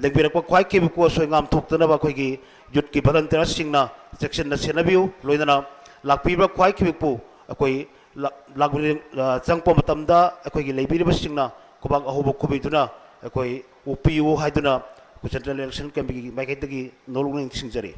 ꯂꯦꯡꯕꯤꯔꯛꯄ ꯈ꯭ꯋꯥꯏ ꯈꯤꯕꯤꯛꯄꯨ ꯑꯁꯣꯏ ꯉꯥꯝ ꯊꯣꯛꯇꯅꯕ ꯑꯩꯈꯣꯏꯒꯤ ꯌꯨꯠꯀꯤ ꯚꯂꯟꯇꯤꯌꯔꯁꯤꯡꯅ ꯆꯦꯛꯁꯤꯟꯅ ꯁꯦꯟꯅꯕꯤꯌꯨ꯫ ꯂꯣꯏꯅꯅ ꯂꯥꯛꯄꯤꯕ ꯈ꯭ꯋꯥꯏ ꯈꯤꯕꯤꯛꯄꯨ ꯑꯩꯈꯣꯏ ꯂꯥꯛ-, ꯂꯥꯛ-, ꯑ, ꯆꯪꯉꯛꯄ ꯃꯇꯝꯗ ꯑꯩꯈꯣꯏꯒꯤ ꯂꯩꯕꯤꯔꯤꯕꯁꯤꯡꯅ ꯈꯨꯕꯥꯛ ꯑꯍꯧꯕ ꯈꯨꯕꯤꯗꯨꯅ ꯑꯩꯈꯣꯏ ꯑꯣꯛꯄꯤꯌꯨ ꯍꯥꯏꯗꯨꯅ ꯑꯩꯈꯣꯏ ꯁꯦꯟꯇ꯭ꯔꯦꯜ ꯏꯂꯦꯛꯁꯟ ꯀꯃꯤꯇꯤꯒꯤ ꯃꯥꯏꯀꯩꯗꯒꯤ ꯅꯣꯂꯨꯛꯅ ꯅꯤꯡꯁꯤꯡꯖꯔꯤ꯫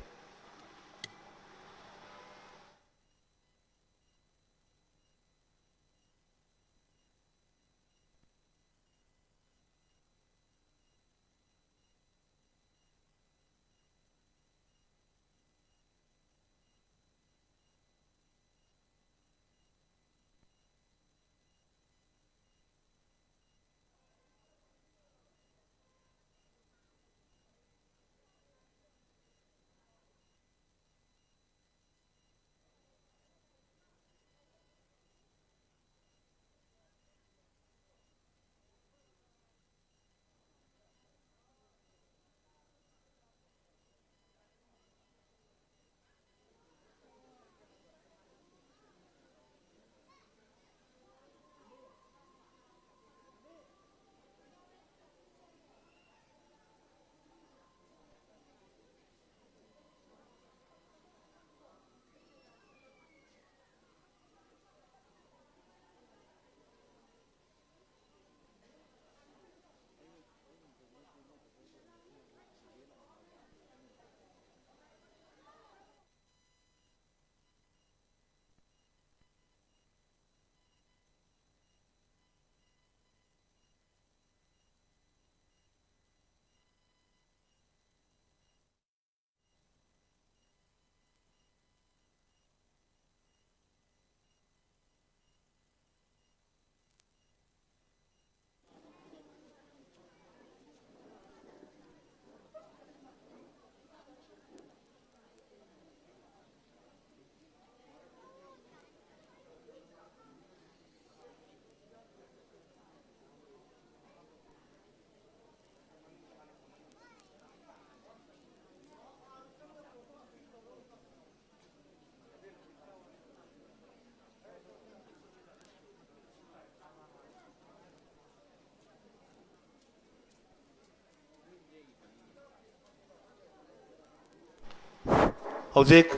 ꯍꯧꯖꯤꯛ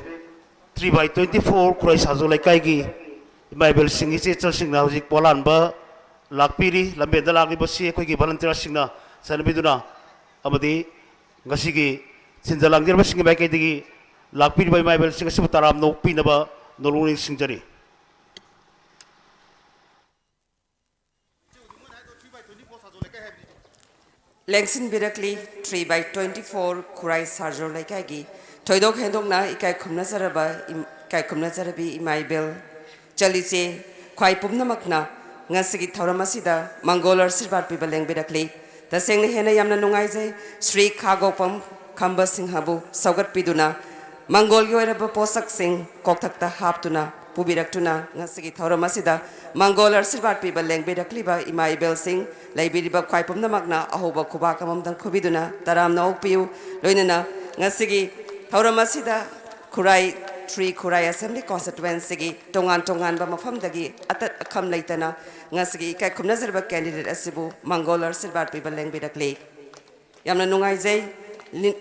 three by twenty four ꯈꯨꯔꯥꯏ ꯁꯥꯖꯣ ꯂꯩꯀꯥꯏꯒꯤ ꯏꯃꯥ ꯏꯕꯦꯜꯁꯤꯡ, ꯏꯆꯦ ꯏꯆꯜꯁꯤꯡꯅ ꯍꯧꯖꯤꯛ ꯄꯣꯂꯥꯟꯕ ꯂꯥꯛꯄꯤꯔꯤ꯫ ꯂꯝꯕꯦꯟꯗ ꯂꯥꯛꯂꯤꯕꯁꯤ ꯑꯩꯈꯣꯏꯒꯤ ꯚꯣꯂꯟꯇꯤꯌꯔꯁꯤꯡꯅ ꯆꯠꯅꯕꯤꯗꯨꯅ ꯑꯃꯗꯤ ꯉꯁꯤꯒꯤ ꯁꯤꯟꯖ ꯂꯥꯡꯖꯔꯕꯁꯤꯡꯒꯤ ꯃꯥꯏꯀꯩꯗꯒꯤ ꯂꯥꯛꯄꯤꯔꯤꯕ ꯏꯃꯥ ꯏꯕꯦꯜꯁꯤꯡ ꯑꯁꯤꯕꯨ ꯇꯔꯥꯝꯅ ꯑꯣꯛꯄꯤꯅꯕ ꯅꯣꯂꯨꯛ ꯅꯤꯡꯁꯤꯡꯖꯔꯤ꯫ ꯂꯦꯡꯁꯤꯟꯕꯤꯔꯛꯂꯤ꯫ Three by twenty four ꯈꯨꯔꯥꯏ ꯁꯥꯔꯖꯣ ꯂꯩꯀꯥꯏꯒꯤ ꯊꯣꯏꯗꯣꯛ ꯍꯦꯟꯗꯣꯛꯅ ꯏꯀꯥꯏ ꯈꯨꯝꯅꯖꯔꯕ ꯏꯝ- ꯏꯀꯥꯏ ꯈꯨꯝꯅꯖꯔꯕꯤ ꯏꯃꯥ ꯏꯕꯦꯜ, ꯆꯂꯤꯆꯦ, ꯈ꯭ꯋꯥꯏ ꯄꯨꯝꯅꯃꯛꯅ ꯉꯁꯤꯒꯤ ꯊꯧꯔꯝ ꯑꯁꯤꯗ ꯃꯪꯒꯣꯜ ꯑꯥꯁꯤꯔꯕꯥꯗ ꯄꯤꯕ ꯂꯦꯡꯕꯤꯔꯛꯂꯤ꯫ ꯇꯁꯦꯡꯅ ꯍꯦꯟꯅ ꯌꯥꯝꯅ ꯅꯨꯡꯉꯥꯏꯖꯩ꯫ ꯁ꯭ꯔꯤ ꯈꯥꯒꯣꯛꯄꯝ ꯈꯝꯕ ꯁꯤꯡꯍꯕꯨ ꯁꯧꯒꯠꯄꯤꯗꯨꯅ ꯃꯪꯒꯣꯜꯒꯤ ꯑꯣꯏꯔꯕ ꯄꯣꯠꯁꯛꯁꯤꯡ ꯀꯣꯛꯊꯛꯇ ꯍꯥꯞꯇꯨꯅ ꯄꯨꯕꯤꯔꯛꯇꯨꯅ ꯉꯁꯤꯒꯤ ꯊꯧꯔꯝ ꯑꯁꯤꯗ ꯃꯪꯒꯣꯜ ꯑꯥꯁꯤꯔꯕꯥꯗ ꯄꯤꯕ ꯂꯦꯡꯕꯤꯔꯛꯂꯤꯕ ꯏꯃꯥ ꯏꯕꯦꯜꯁꯤꯡ, ꯂꯩꯕꯤꯔꯤꯕ ꯈ꯭ꯋꯥꯏ ꯄꯨꯝꯅꯃꯛꯅ ꯑꯍꯧꯕ ꯈꯨꯕꯥꯛ ꯑꯃꯃꯝꯇꯪ ꯈꯨꯕꯤꯗꯨꯅ ꯇꯔꯥꯝꯅ ꯑꯣꯛꯄꯤꯌꯨ꯫ ꯂꯣꯏꯅꯅ ꯉꯁꯤꯒꯤ ꯊꯧꯔꯝ ꯑꯁꯤꯗ ꯈꯨꯔꯥꯏ, ꯊ꯭ꯔꯤ ꯈꯨꯔꯥꯏ ꯑꯦꯁꯦꯝꯕ꯭ꯂꯤ ꯀꯣꯟꯁꯇꯤꯇ꯭ꯋꯦꯟꯁꯤꯒꯤ ꯇꯣꯉꯥꯟ ꯇꯣꯉꯥꯟꯕ ꯃꯐꯝꯗꯒꯤ ꯑꯇꯠ ꯑꯈꯝ ꯂꯩꯇꯅ ꯉꯁꯤꯒꯤ ꯏꯀꯥꯏ ꯈꯨꯝꯅꯖꯔꯕ ꯀꯦꯟꯗꯤꯗꯦꯠ ꯑꯁꯤꯕꯨ ꯃꯪꯒꯣꯜ ꯑꯥꯁꯤꯔꯕꯥꯗ ꯄꯤꯕ ꯂꯦꯡꯕꯤꯔꯛꯂꯤ꯫ ꯌꯥꯝꯅ ꯅꯨꯡꯉꯥꯏꯖꯩ꯫ ꯂꯤ-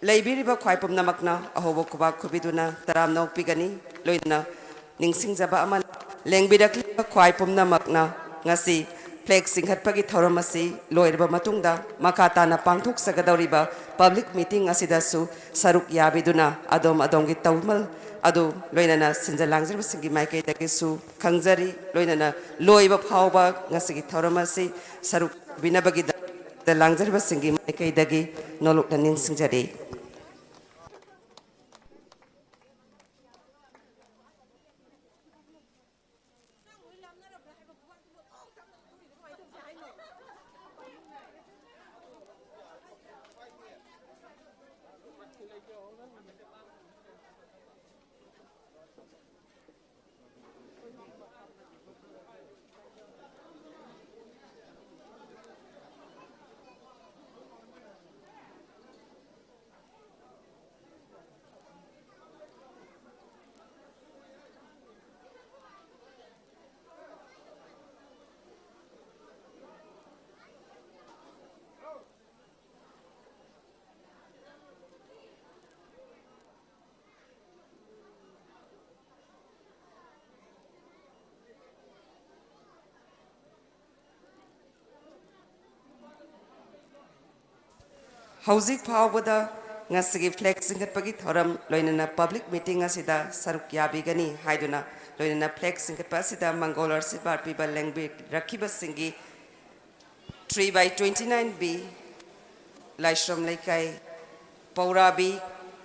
ꯂꯩꯕꯤꯔꯤꯕ ꯈ꯭ꯋꯥꯏ ꯄꯨꯝꯅꯃꯛꯅ ꯑꯍꯧꯕ ꯈꯨꯕꯥꯛ ꯈꯨꯕꯤꯗꯨꯅ ꯇꯔꯥꯝꯅ ꯑꯣꯛꯄꯤꯒꯅꯤ꯫ ꯂꯣꯏꯅꯅ ꯅꯤꯡꯁꯤꯡꯖꯕ ꯑꯃꯅ, ꯂꯦꯡꯕꯤꯔꯛꯂꯤꯕ ꯈ꯭ꯋꯥꯏ ꯄꯨꯝꯅꯃꯛꯅ ꯉꯁꯤ ꯐ꯭ꯂꯦꯒ ꯆꯤꯡꯈꯠꯄꯒꯤ ꯊꯧꯔꯝ ꯑꯁꯤ ꯂꯣꯏꯔꯕ ꯃꯇꯨꯡꯗ ꯃꯈꯥ ꯇꯥꯅ ꯄꯥꯡꯊꯣꯛꯆꯒꯗꯧꯔꯤꯕ ꯄꯕ꯭ꯂꯤꯛ ꯃꯤꯇꯤꯡ ꯑꯁꯤꯗꯁꯨ ꯁꯔꯨꯛ ꯌꯥꯕꯤꯗꯨꯅ ꯑꯗꯣꯝ ꯑꯗꯣꯝꯒꯤ ꯇꯧꯃꯜ ꯑꯗꯨ ꯂꯣꯏꯅꯅ ꯁꯤꯟꯖ ꯂꯥꯡꯖꯔꯤꯕꯁꯤꯡꯒꯤ ꯃꯥꯏꯀꯩꯗꯒꯤꯁꯨ ꯈꯪꯖꯔꯤ꯫ ꯂꯣꯏꯅꯅ ꯂꯣꯏꯕ ꯐꯥꯎꯕ ꯉꯁꯤꯒꯤ ꯊꯧꯔꯝ ꯑꯁꯤ ꯁꯔꯨꯛ ꯌꯥꯕꯤꯅꯕꯒꯤꯗꯃꯛꯇ ꯂꯥꯡꯖꯔꯤꯕꯁꯤꯡꯒꯤ ꯃꯥꯏꯀꯩꯗꯒꯤ ꯅꯣꯂꯨꯛꯅ ꯅꯤꯡꯁꯤꯡꯖꯔꯤ꯫ ꯍꯧꯖꯤꯛ ꯐꯥꯎꯕꯗ ꯉꯁꯤꯒꯤ flag ꯆꯤꯡꯈꯠꯄꯒꯤ ꯊꯧꯔꯝ ꯂꯣꯏꯅꯅ public meeting ꯑꯁꯤꯗ ꯁꯔꯨꯛ ꯌꯥꯕꯤꯒꯅꯤ ꯍꯥꯏꯗꯨꯅ, ꯂꯣꯏꯅꯅ flag ꯆꯤꯡꯈꯠꯄ ꯑꯁꯤꯗ ꯃꯪꯒꯣꯜ ꯑꯁꯤꯔꯕꯥꯗ ꯄꯤꯕ ꯂꯦꯡꯕꯤꯔꯛꯈꯤꯕꯁꯤꯡꯒꯤ three by twenty nine B, ꯂꯥꯏꯁ꯭ꯔꯝ ꯂꯩꯀꯥꯏ, ꯄꯧꯔꯥꯕꯤ,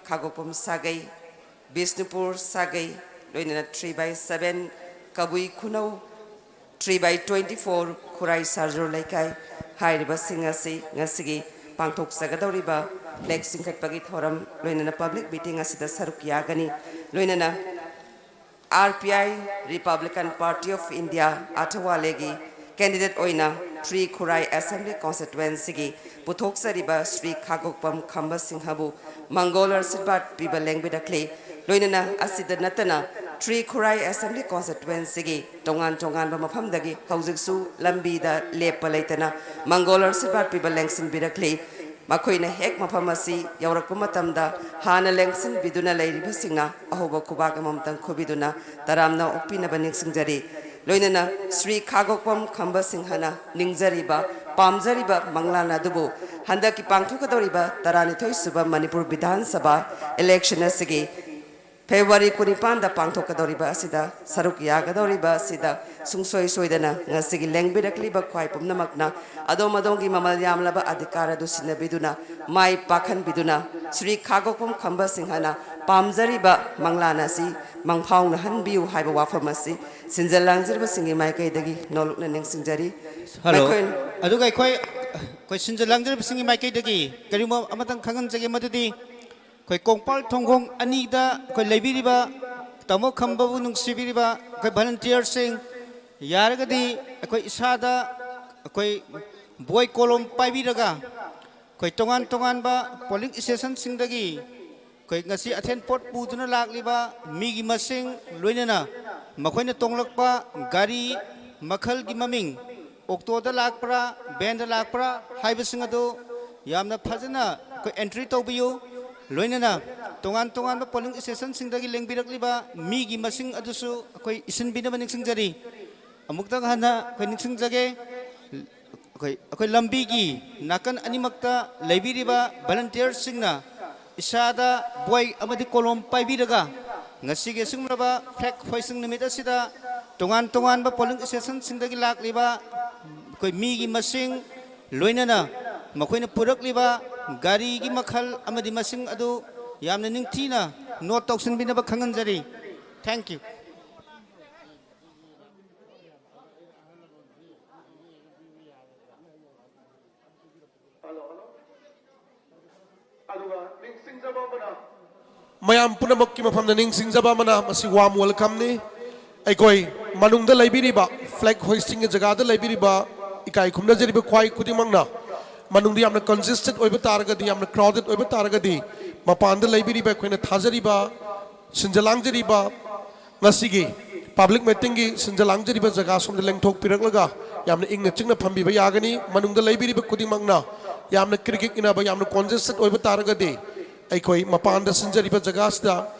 ꯈꯥꯒꯣꯛꯄꯝ ꯁꯥꯒꯩ, ꯕꯤꯁꯅꯨꯄꯨꯔ ꯁꯥꯒꯩ, ꯂꯣꯏꯅꯅ three by seven Kabui ꯈꯨꯅꯧ, three by twenty four ꯈꯨꯔꯥꯏ ꯁꯥꯔꯖꯨꯔ ꯂꯩꯀꯥꯏ ꯍꯥꯏꯔꯤꯕꯁꯤꯡ ꯑꯁꯤ ꯉꯁꯤꯒꯤ ꯄꯥꯡꯊꯣꯛꯆꯒꯗꯧꯔꯤꯕ flag ꯆꯤꯡꯈꯠꯄꯒꯤ ꯊꯧꯔꯝ ꯂꯣꯏꯅꯅ public meeting ꯑꯁꯤꯗ ꯁꯔꯨꯛ ꯌꯥꯒꯅꯤ꯫ ꯂꯣꯏꯅꯅ R P I, Republican Party of India, ꯑꯊꯋꯥꯂꯦꯒꯤ candidate ꯑꯣꯏꯅ three ꯈꯨꯔꯥꯏ Assembly Constituencyꯒꯤ ꯄꯨꯊꯣꯛꯆꯔꯤꯕ ꯁ꯭ꯔꯤ ꯈꯥꯒꯣꯛꯄꯝ ꯈꯝꯕ ꯁꯤꯡꯍꯕꯨ ꯃꯪꯒꯣꯜ ꯑꯁꯤꯔꯕꯥꯗ ꯄꯤꯕ ꯂꯦꯡꯕꯤꯔꯛꯂꯤ꯫ ꯂꯣꯏꯅꯅ ꯑꯁꯤꯗ ꯅꯠꯇꯅ three ꯈꯨꯔꯥꯏ Assembly Constituencyꯒꯤ ꯇꯣꯉꯥꯟ ꯇꯣꯉꯥꯟꯕ ꯃꯐꯝꯗꯒꯤ ꯍꯧꯖꯤꯛꯁꯨ ꯂꯝꯕꯤꯗ ꯂꯦꯞꯄ ꯂꯩꯇꯅ ꯃꯪꯒꯣꯜ ꯑꯁꯤꯔꯕꯥꯗ ꯄꯤꯕ ꯂꯦꯡꯁꯤꯟꯕꯤꯔꯛꯂꯤ꯫ ꯃꯈꯣꯏꯅ ꯍꯦꯛ ꯃꯐꯝ ꯑꯁꯤ ꯌꯧꯔꯛꯄ ꯃꯇꯝꯗ ꯍꯥꯟꯅ ꯂꯦꯡꯁꯤꯟꯕꯤꯗꯨꯅ ꯂꯩꯔꯤꯕꯁꯤꯡꯅ ꯑꯍꯧꯕ ꯈꯨꯕꯥꯛ ꯑꯃꯃꯝꯇꯪ ꯈꯨꯕꯤꯗꯨꯅ ꯇꯔꯥꯝꯅ ꯑꯣꯛꯄꯤꯅꯕ ꯅꯤꯡꯁꯤꯡꯖꯔꯤ꯫ ꯂꯣꯏꯅꯅ ꯁ꯭ꯔꯤ ꯈꯥꯒꯣꯛꯄꯝ ꯈꯝꯕ ꯁꯤꯡꯍꯅ ꯅꯤꯡꯖꯔꯤꯕ, ꯄꯥꯝꯖꯔꯤꯕ ꯃꯪꯂꯥꯟ ꯑꯗꯨꯕꯨ ꯍꯟꯗꯛꯀꯤ ꯄꯥꯡꯊꯣꯛꯀꯗꯧꯔꯤꯕ ꯇꯔꯥꯅꯤꯊꯣꯏ ꯁꯨꯕ ꯃꯅꯤꯄꯨꯔ ꯕꯤꯙꯥꯟ ꯁꯚꯥ election ꯑꯁꯤꯒꯤ February ꯀꯨꯟꯅꯤꯄꯥꯟꯗ ꯄꯥꯡꯊꯣꯛꯀꯗꯧꯔꯤꯕ ꯑꯁꯤꯗ ꯁꯔꯨꯛ ꯌꯥꯒꯗꯧꯔꯤꯕ ꯑꯁꯤꯗ ꯁꯨꯡꯁꯣꯏ ꯁꯣꯏꯗꯅ ꯉꯁꯤꯒꯤ ꯂꯦꯡꯕꯤꯔꯛꯂꯤꯕ ꯈ꯭ꯋꯥꯏ ꯄꯨꯝꯅꯃꯛꯅ ꯑꯗꯣꯝ ꯑꯗꯣꯝꯒꯤ ꯃꯃꯜ ꯌꯥꯝꯂꯕ ꯑꯙꯤꯀꯥꯔ ꯑꯗꯨ ꯁꯤꯟꯅꯕꯤꯗꯨꯅ, ꯃꯥꯏ ꯄꯥꯛꯍꯟꯕꯤꯗꯨꯅ, ꯁ꯭ꯔꯤ ꯈꯥꯒꯣꯛꯄꯝ ꯈꯝꯕ ꯁꯤꯡꯍꯅ ꯄꯥꯝꯖꯔꯤꯕ ꯃꯪꯂꯥꯟ ꯑꯁꯤ ꯃꯪꯐꯥꯎꯅꯍꯟꯕꯤꯌꯨ ꯍꯥꯏꯕ ꯋꯥꯐꯝ ꯑꯁꯤ ꯁꯤꯟꯖ ꯂꯥꯡꯖꯔꯤꯕꯁꯤꯡꯒꯤ ꯃꯥꯏꯀꯩꯗꯒꯤ ꯅꯣꯂꯨꯛꯅ ꯅꯤꯡꯁꯤꯡꯖꯔꯤ꯫ ꯍꯜꯂꯣ꯫ ꯃꯈꯣꯏꯅ ꯑꯗꯨꯒ ꯑꯩꯈꯣꯏ, ꯑꯩꯈꯣꯏ ꯁꯤꯟꯖ ꯂꯥꯡꯖꯔꯤꯕꯁꯤꯡꯒꯤ ꯃꯥꯏꯀꯩꯗꯒꯤ ꯀꯔꯤꯒꯨꯝꯕ ꯑꯃꯇꯪ ꯈꯪꯍꯟꯖꯒꯦ, ꯃꯗꯨꯗꯤ ꯑꯩꯈꯣꯏ ꯀꯣꯡꯄꯥꯜ ꯊꯣꯡꯈꯣꯡ ꯑꯅꯤꯗ ꯑꯩꯈꯣꯏ ꯂꯩꯕꯤꯔꯤꯕ ꯇꯥꯃꯣ ꯈꯝꯕꯕꯨ ꯅꯨꯡꯁꯤꯕꯤꯔꯤꯕ ꯑꯩꯈꯣꯏ volunteerꯁꯤꯡ, ꯌꯥꯔꯒꯗꯤ ꯑꯩꯈꯣꯏ ꯏꯁꯥꯗ ꯑꯩꯈꯣꯏ ꯕꯣꯏ ꯀꯣꯂꯣꯝ ꯄꯥꯏꯕꯤꯔꯒ ꯑꯩꯈꯣꯏ ꯇꯣꯉꯥꯟ ꯇꯣꯉꯥꯟꯕ polling stationꯁꯤꯡꯗꯒꯤ ꯑꯩꯈꯣꯏ ꯉꯁꯤ ꯑꯊꯦꯟ ꯄꯣꯠ ꯄꯨꯗꯨꯅ ꯂꯥꯛꯂꯤꯕ ꯃꯤꯒꯤ ꯃꯁꯤꯡ, ꯂꯣꯏꯅꯅ ꯃꯈꯣꯏꯅ ꯇꯣꯡꯂꯛꯄ ꯒꯥꯔꯤ ꯃꯈꯜꯒꯤ ꯃꯃꯤꯡ, ꯑꯣꯛꯇꯣꯗ ꯂꯥꯛꯄ꯭ꯔꯥ, ꯚꯦꯟꯗ ꯂꯥꯛꯄ꯭ꯔꯥ ꯍꯥꯏꯕꯁꯤꯡ ꯑꯗꯨ ꯌꯥꯝꯅ ꯐꯖꯅ ꯑꯩꯈꯣꯏ entry ꯇꯧꯕꯤꯌꯨ꯫ ꯂꯣꯏꯅꯅ ꯇꯣꯉꯥꯟ ꯇꯣꯉꯥꯟꯕ polling stationꯁꯤꯡꯗꯒꯤ ꯂꯦꯡꯕꯤꯔꯛꯂꯤꯕ ꯃꯤꯒꯤ ꯃꯁꯤꯡ ꯑꯗꯨꯁꯨ ꯑꯩꯈꯣꯏ ꯏꯁꯤꯟꯕꯤꯅꯕ ꯅꯤꯡꯁꯤꯡꯖꯔꯤ꯫ ꯑꯃꯨꯛꯇꯪ ꯍꯟꯅ ꯑꯩꯈꯣꯏ ꯅꯤꯡꯁꯤꯡꯖꯒꯦ꯫ ꯑꯩꯈꯣꯏ ꯑꯩꯈꯣꯏ ꯂꯝꯕꯤꯒꯤ ꯅꯥꯀꯟ ꯑꯅꯤꯃꯛꯇ ꯂꯩꯕꯤꯔꯤꯕ ꯚꯣꯂꯨꯟꯇꯤꯌꯔꯁꯤꯡꯅ ꯏꯁꯥꯗ ꯕꯣꯏ ꯑꯃꯗꯤ ꯀꯣꯂꯣꯝ ꯄꯥꯏꯕꯤꯔꯒ ꯉꯁꯤꯒꯤ ꯑꯁꯤꯒꯨꯝꯂꯕ ꯐ꯭ꯂꯦꯒ ꯍꯣꯏꯁꯤꯡ ꯅꯨꯃꯤꯠ ꯑꯁꯤꯗ ꯇꯣꯉꯥꯟ ꯇꯣꯉꯥꯟꯕ ꯄꯣꯂꯤꯡ ꯁ꯭ꯇꯦꯁꯟꯁꯤꯡꯗꯒꯤ ꯂꯥꯛꯂꯤꯕ ꯑꯩꯈꯣꯏ ꯃꯤꯒꯤ ꯃꯁꯤꯡ, ꯂꯣꯏꯅꯅ ꯃꯈꯣꯏꯅ ꯄꯨꯔꯛꯂꯤꯕ ꯒꯥꯔꯤꯒꯤ ꯃꯈꯜ ꯑꯃꯗꯤ ꯃꯁꯤꯡ ꯑꯗꯨ ꯌꯥꯝꯅ ꯅꯤꯡꯊꯤꯅ ꯅꯣꯠ ꯇꯧꯁꯤꯟꯕꯤꯅꯕ ꯈꯪꯍꯟꯖꯔꯤ꯫ Thank you꯫ ꯃꯌꯥꯝ ꯄꯨꯝꯅꯃꯛꯀꯤ ꯃꯐꯝꯗ ꯅꯤꯡꯁꯤꯡꯖꯕ ꯑꯃꯅ, ꯃꯁꯤ ꯋꯥꯔꯝ ꯋꯦꯜꯀꯝꯅꯤ꯫ ꯑꯩꯈꯣꯏ ꯃꯅꯨꯡꯗ ꯂꯩꯕꯤꯔꯤꯕ, ꯐ꯭ꯂꯦꯒ ꯍꯣꯏꯁꯇꯤꯡꯒꯤ ꯖꯒꯥꯗ ꯂꯩꯕꯤꯔꯤꯕ ꯏꯀꯥꯏ ꯈꯨꯝꯅꯖꯔꯤꯕ ꯈ꯭ꯋꯥꯏ ꯈꯨꯗꯤꯡꯃꯛꯅ, ꯃꯅꯨꯡꯗ ꯌꯥꯝꯅ ꯀꯟꯖꯦꯁꯇꯦꯗ ꯑꯣꯏꯕ ꯇꯥꯔꯒꯗꯤ, ꯌꯥꯝꯅ ꯀ꯭ꯔꯥꯎꯗꯦꯗ ꯑꯣꯏꯕ ꯇꯥꯔꯒꯗꯤ, ꯃꯄꯥꯟꯗ ꯂꯩꯕꯤꯔꯤꯕ ꯑꯩꯈꯣꯏꯅ ꯊꯥꯖꯔꯤꯕ, ꯁꯤꯟꯖ ꯂꯥꯡꯖꯔꯤꯕ, ꯉꯁꯤꯒꯤ ꯄꯕ꯭ꯂꯤꯛ ꯃꯤꯇꯤꯡꯒꯤ ꯁꯤꯟꯖ ꯂꯥꯡꯖꯔꯤꯕ ꯖꯒꯥ ꯁꯣꯝꯗ ꯂꯦꯡꯊꯣꯛꯄꯤꯔꯛꯂꯒ ꯌꯥꯝꯅ ꯏꯪꯅ ꯆꯤꯛꯅ ꯐꯝꯕꯤꯕ ꯌꯥꯒꯅꯤ꯫ ꯃꯅꯨꯡꯗ ꯂꯩꯕꯤꯔꯤꯕ ꯈꯨꯗꯤꯡꯃꯛꯅ ꯌꯥꯝꯅ ꯀ꯭ꯔꯤꯛ ꯀ꯭ꯔꯤꯛ ꯏꯟꯅꯕ, ꯌꯥꯝꯅ ꯀꯣꯟꯖꯦꯁꯇꯦꯗ ꯑꯣꯏꯕ ꯇꯥꯔꯒꯗꯤ, ꯑꯩꯈꯣꯏ ꯃꯄꯥꯟꯗ ꯁꯤꯟꯖꯔꯤꯕ ꯖꯒꯥꯁꯤꯗ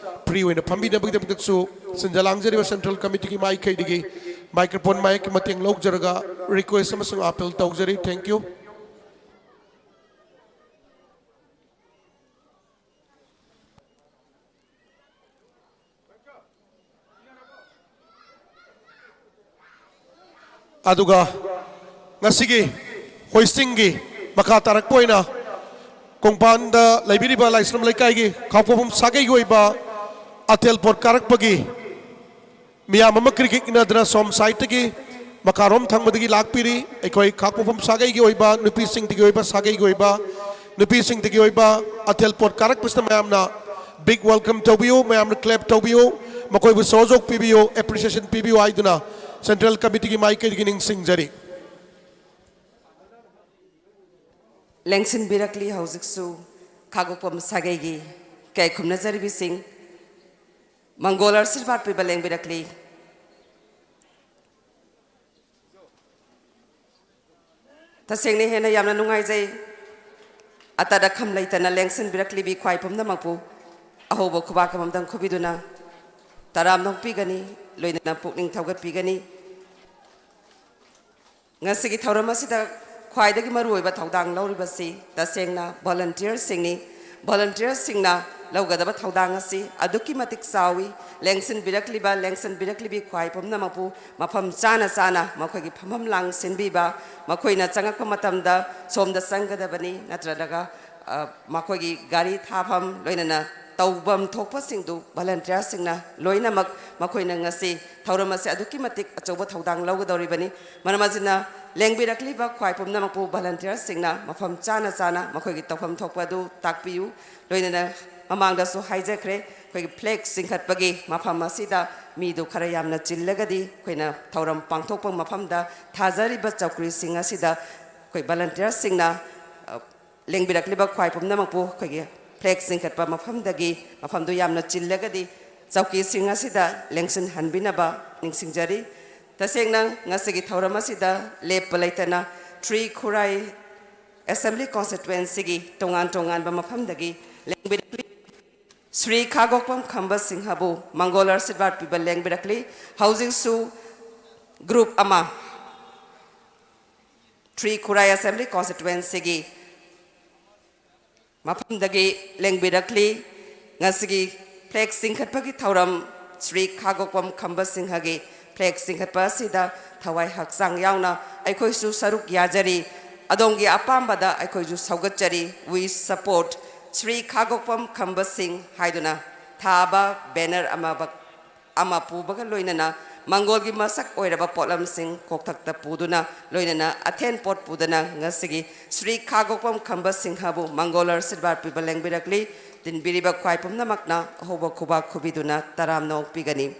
ꯐ꯭ꯔꯤ ꯑꯣꯏꯅ ꯐꯝꯕꯤꯅꯕꯒꯤꯗꯃꯛꯇꯁꯨ ꯁꯤꯟꯖ ꯂꯥꯡꯖꯔꯤꯕ ꯁꯦꯟꯇ꯭ꯔꯦꯜ ꯀꯃꯤꯇꯤꯒꯤ ꯃꯥꯏꯀꯩꯗꯒꯤ ꯃꯥꯏꯀ꯭ꯔꯣꯐꯣꯟ ꯃꯥꯏꯛꯀꯤ ꯃꯇꯦꯡ ꯂꯧꯖꯔꯒ ꯔꯤꯀ꯭ꯋꯦꯁ ꯑꯃꯁꯨꯡ ꯑꯥꯄꯤꯜ ꯇꯧꯖꯔꯤ꯫ Thank you꯫ ꯑꯗꯨꯒ ꯉꯁꯤꯒꯤ ꯍꯣꯏꯁꯇꯤꯡꯒꯤ ꯃꯈꯥ ꯇꯥꯔꯛꯄ ꯑꯣꯏꯅ ꯀꯣꯡꯄꯥꯟꯗ ꯂꯩꯕꯤꯔꯤꯕ ꯂꯥꯏꯁ꯭ꯔꯝ ꯂꯩꯀꯥꯏꯒꯤ ꯈꯥꯎꯄꯣꯛꯐꯝ ꯁꯥꯒꯩꯒꯤ ꯑꯣꯏꯕ ꯑꯊꯦꯜ ꯄꯣꯠ ꯀꯥꯔꯛꯄꯒꯤ ꯃꯤꯌꯥꯝ ꯑꯃ ꯀ꯭ꯔꯤꯛ ꯀ꯭ꯔꯤꯛ ꯏꯟꯅꯗꯨꯅ ꯁꯣꯝ ꯁꯥꯏꯠꯇꯒꯤ ꯃꯈꯥꯔꯣꯝ ꯊꯪꯕꯗꯒꯤ ꯂꯥꯛꯄꯤꯔꯤ꯫ ꯑꯩꯈꯣꯏ ꯈꯥꯛꯄꯣꯛꯐꯝ ꯁꯥꯒꯩꯒꯤ ꯑꯣꯏꯕ, ꯅꯨꯄꯤꯁꯤꯡꯗꯒꯤ ꯑꯣꯏꯕ, ꯁꯥꯒꯩꯒꯤ ꯑꯣꯏꯕ, ꯅꯨꯄꯤꯁꯤꯡꯗꯒꯤ ꯑꯣꯏꯕ ꯑꯊꯦꯜ ꯄꯣꯠ ꯀꯥꯔꯛꯄꯁꯤꯗ ꯃꯌꯥꯝꯅ ꯕꯤꯒ ꯋꯦꯜꯀꯝ ꯇꯧꯕꯤꯌꯨ, ꯃꯌꯥꯝꯅ ꯀ꯭ꯂꯦꯞ ꯇꯧꯕꯤꯌꯨ, ꯃꯈꯣꯏꯕꯨ ꯁꯍꯌꯣꯒ ꯄꯤꯕꯤꯌꯨ, ꯑꯦꯄ꯭ꯔꯤꯁꯤꯌꯦꯁꯟ ꯄꯤꯕꯤꯌꯨ ꯍꯥꯏꯗꯨꯅ ꯁꯦꯟꯇ꯭ꯔꯦꯜ ꯀꯃꯤꯇꯤꯒꯤ ꯃꯥꯏꯀꯩꯗꯒꯤ ꯅꯤꯡꯁꯤꯡꯖꯔꯤ꯫ ꯂꯦꯡꯁꯤꯟꯕꯤꯔꯛꯂꯤ꯫ ꯍꯧꯖꯤꯛꯁꯨ ꯈꯥꯒꯣꯛꯄꯝ ꯁꯥꯒꯩꯒꯤ ꯏꯀꯥꯏ ꯈꯨꯝꯅꯖꯔꯤꯕꯤꯁꯤꯡ ꯃꯪꯒꯣꯜ ꯑꯥꯁꯤꯔꯕꯥꯗ ꯄꯤꯕ ꯂꯦꯡꯕꯤꯔꯛꯂꯤ꯫ ꯇꯁꯦꯡꯅ ꯍꯦꯟꯅ ꯌꯥꯝꯅ ꯅꯨꯡꯉꯥꯏꯖꯩ꯫ ꯑꯇꯠ ꯑꯈꯝ ꯂꯩꯇꯅ ꯂꯦꯡꯁꯤꯟꯕꯤꯔꯛꯂꯤꯕꯤ ꯈ꯭ꯋꯥꯏ ꯄꯨꯝꯅꯃꯛꯄꯨ ꯑꯍꯧꯕ ꯈꯨꯕꯥꯛ ꯑꯃꯃꯝꯇꯪ ꯈꯨꯕꯤꯗꯨꯅ ꯇꯔꯥꯝꯅ ꯑꯣꯛꯄꯤꯒꯅꯤ, ꯂꯣꯏꯅꯅ ꯄꯨꯛꯅꯤꯡ ꯊꯧꯒꯠꯄꯤꯒꯅꯤ꯫ ꯉꯁꯤꯒꯤ ꯊꯧꯔꯝ ꯑꯁꯤꯗ ꯈ꯭ꯋꯥꯏꯗꯒꯤ ꯃꯔꯨꯑꯣꯏꯕ ꯊꯧꯗꯥꯡ ꯂꯧꯔꯤꯕꯁꯤ ꯇꯁꯦꯡꯅ ꯚꯣꯂꯟꯇꯤꯌꯔꯁꯤꯡꯅꯤ꯫ ꯚꯣꯂꯟꯇꯤꯌꯔꯁꯤꯡꯅ ꯂꯧꯒꯗꯕ ꯊꯧꯗꯥꯡ ꯑꯁꯤ ꯑꯗꯨꯛꯀꯤ ꯃꯇꯤꯛ ꯆꯥꯎꯏ꯫ ꯂꯦꯡꯁꯤꯟꯕꯤꯔꯛꯂꯤꯕ, ꯂꯦꯡꯁꯤꯟꯕꯤꯔꯛꯂꯤꯕꯤ ꯈ꯭ꯋꯥꯏ ꯄꯨꯝꯅꯃꯛꯄꯨ ꯃꯐꯝ ꯆꯥꯅ ꯆꯥꯅ ꯃꯈꯣꯏꯒꯤ ꯐꯝꯐꯝ ꯂꯥꯡ ꯁꯤꯟꯕꯤꯕ, ꯃꯈꯣꯏꯅ ꯆꯪꯉꯛꯄ ꯃꯇꯝꯗ ꯁꯣꯝꯗ ꯆꯪꯒꯗꯕꯅꯤ ꯅꯠꯇ꯭ꯔꯒ, ꯑ, ꯃꯈꯣꯏꯒꯤ ꯒꯥꯔꯤ ꯊꯥꯐꯝ, ꯂꯣꯏꯅꯅ ꯇꯧꯐꯝ ꯊꯣꯛꯄꯁꯤꯡꯗꯨ ꯚꯣꯂꯟꯇꯤꯌꯔꯁꯤꯡꯅ ꯂꯣꯏꯅꯃꯛ ꯃꯈꯣꯏꯅ ꯉꯁꯤ ꯊꯧꯔꯝ ꯑꯁꯤ ꯑꯗꯨꯛꯀꯤ ꯃꯇꯤꯛ ꯑꯆꯧꯕ ꯊꯧꯗꯥꯡ ꯂꯧꯒꯗꯧꯔꯤꯕꯅꯤ꯫ ꯃꯔꯝ ꯑꯁꯤꯅ ꯂꯦꯡꯕꯤꯔꯛꯂꯤꯕ ꯈ꯭ꯋꯥꯏ ꯄꯨꯝꯅꯃꯛꯄꯨ ꯚꯣꯂꯟꯇꯤꯌꯔꯁꯤꯡꯅ ꯃꯐꯝ ꯆꯥꯅ ꯆꯥꯅ ꯃꯈꯣꯏꯒꯤ ꯇꯧꯐꯝ ꯊꯣꯛꯄ ꯑꯗꯨ ꯇꯥꯛꯄꯤꯌꯨ꯫ ꯂꯣꯏꯅꯅ ꯃꯃꯥꯡꯗꯁꯨ ꯍꯥꯏꯖꯈ꯭ꯔꯦ, ꯑꯩꯈꯣꯏꯒꯤ ꯐ꯭ꯂꯦꯒ ꯆꯤꯡꯈꯠꯄꯒꯤ ꯃꯐꯝ ꯑꯁꯤꯗ ꯃꯤꯗꯨ ꯈꯔ ꯌꯥꯝꯅ ꯆꯤꯜꯂꯒꯗꯤ ꯑꯩꯈꯣꯏꯅ ꯊꯧꯔꯝ ꯄꯥꯡꯊꯣꯛꯄ ꯃꯐꯝꯗ ꯊꯥꯖꯔꯤꯕ ꯆꯧꯀ꯭ꯔꯤꯁꯤꯡ ꯑꯁꯤꯗ ꯑꯩꯈꯣꯏ ꯚꯣꯂꯟꯇꯤꯌꯔꯁꯤꯡꯅ, ꯑ, ꯂꯦꯡꯕꯤꯔꯛꯂꯤꯕ ꯈ꯭ꯋꯥꯏ ꯄꯨꯝꯅꯃꯛꯄꯨ ꯑꯩꯈꯣꯏꯒꯤ ꯐ꯭ꯂꯦꯒ ꯆꯤꯡꯈꯠꯄ ꯃꯐꯝꯗꯒꯤ, ꯃꯐꯝꯗꯨ ꯌꯥꯝꯅ ꯆꯤꯜꯂꯒꯗꯤ ꯆꯧꯀꯤꯁꯤꯡ ꯑꯁꯤꯗ ꯂꯦꯡꯁꯤꯟꯍꯟꯕꯤꯅꯕ ꯅꯤꯡꯁꯤꯡꯖꯔꯤ꯫ ꯇꯁꯦꯡꯅ ꯉꯁꯤꯒꯤ ꯊꯧꯔꯝ ꯑꯁꯤꯗ ꯂꯦꯞꯄ ꯂꯩꯇꯅ ꯊ꯭ꯔꯤ ꯈꯨꯔꯥꯏ ꯑꯦꯁꯦꯝꯕ꯭ꯂꯤ ꯀꯣꯟꯁꯇꯤꯇ꯭ꯋꯦꯟꯁꯤꯒꯤ ꯇꯣꯉꯥꯟ ꯇꯣꯉꯥꯟꯕ ꯃꯐꯝꯗꯒꯤ ꯂꯦꯡꯕꯤꯔꯛꯂꯤ꯫ ꯁ꯭ꯔꯤ ꯈꯥꯒꯣꯛꯄꯝ ꯈꯝꯕ ꯁꯤꯡꯍꯕꯨ ꯃꯪꯒꯣꯜ ꯑꯥꯔꯁꯤꯕꯥꯗ ꯄꯤꯕ ꯂꯦꯡꯕꯤꯔꯛꯂꯤ꯫ ꯍꯧꯖꯤꯛꯁꯨ ꯒ꯭ꯔꯨꯞ ꯑꯃ ꯊ꯭ꯔꯤ ꯈꯨꯔꯥꯏ ꯑꯦꯁꯦꯝꯕ꯭ꯂꯤ ꯀꯣꯟꯁꯇꯤꯇ꯭ꯋꯦꯟꯁꯤꯒꯤ ꯃꯐꯝꯗꯒꯤ ꯂꯦꯡꯕꯤꯔꯛꯂꯤ꯫ ꯉꯁꯤꯒꯤ ꯐ꯭ꯂꯦꯒ ꯆꯤꯡꯈꯠꯄꯒꯤ ꯊꯧꯔꯝ, ꯁ꯭ꯔꯤ ꯈꯥꯒꯣꯛꯄꯝ ꯈꯝꯕ ꯁꯤꯡꯍꯒꯤ ꯐ꯭ꯂꯦꯒ ꯆꯤꯡꯈꯠꯄ ꯑꯁꯤꯗ ꯊꯋꯥꯏ ꯍꯛꯆꯥꯡ ꯌꯥꯎꯅ ꯑꯩꯈꯣꯏꯁꯨ ꯁꯔꯨꯛ ꯌꯥꯖꯔꯤ꯫ ꯑꯗꯣꯝꯒꯤ ꯑꯄꯥꯝꯕꯗ ꯑꯩꯈꯣꯏꯁꯨ ꯁꯧꯒꯠꯆꯔꯤ꯫ We support ꯁ꯭ꯔꯤ ꯈꯥꯒꯣꯛꯄꯝ ꯈꯝꯕ ꯁꯤꯡ ꯍꯥꯏꯗꯨꯅ ꯊꯥꯕ ꯕꯦꯅꯔ ꯑꯃ ꯑꯃ ꯄꯨꯕꯒ ꯂꯣꯏꯅꯅ ꯃꯪꯒꯣꯜꯒꯤ ꯃꯁꯛ ꯑꯣꯏꯔꯕ ꯄꯣꯠꯂꯝꯁꯤꯡ ꯀꯣꯛꯊꯛꯇ ꯄꯨꯗꯨꯅ, ꯂꯣꯏꯅꯅ ꯑꯊꯦꯟ ꯄꯣꯠ ꯄꯨꯗꯨꯅ ꯉꯁꯤꯒꯤ ꯁ꯭ꯔꯤ ꯈꯥꯒꯣꯛꯄꯝ ꯈꯝꯕ ꯁꯤꯡꯍꯕꯨ ꯃꯪꯒꯣꯜ ꯑꯥꯔꯁꯤꯕꯥꯗ ꯄꯤꯕ ꯂꯦꯡꯕꯤꯔꯛꯂꯤ꯫ ꯇꯤꯟꯕꯤꯔꯤꯕ ꯈ꯭ꯋꯥꯏ ꯄꯨꯝꯅꯃꯛꯅ ꯑꯍꯧꯕ ꯈꯨꯕꯥꯛ ꯈꯨꯕꯤꯗꯨꯅ ꯇꯔꯥꯝꯅ ꯑꯣꯛꯄꯤꯒꯅꯤ꯫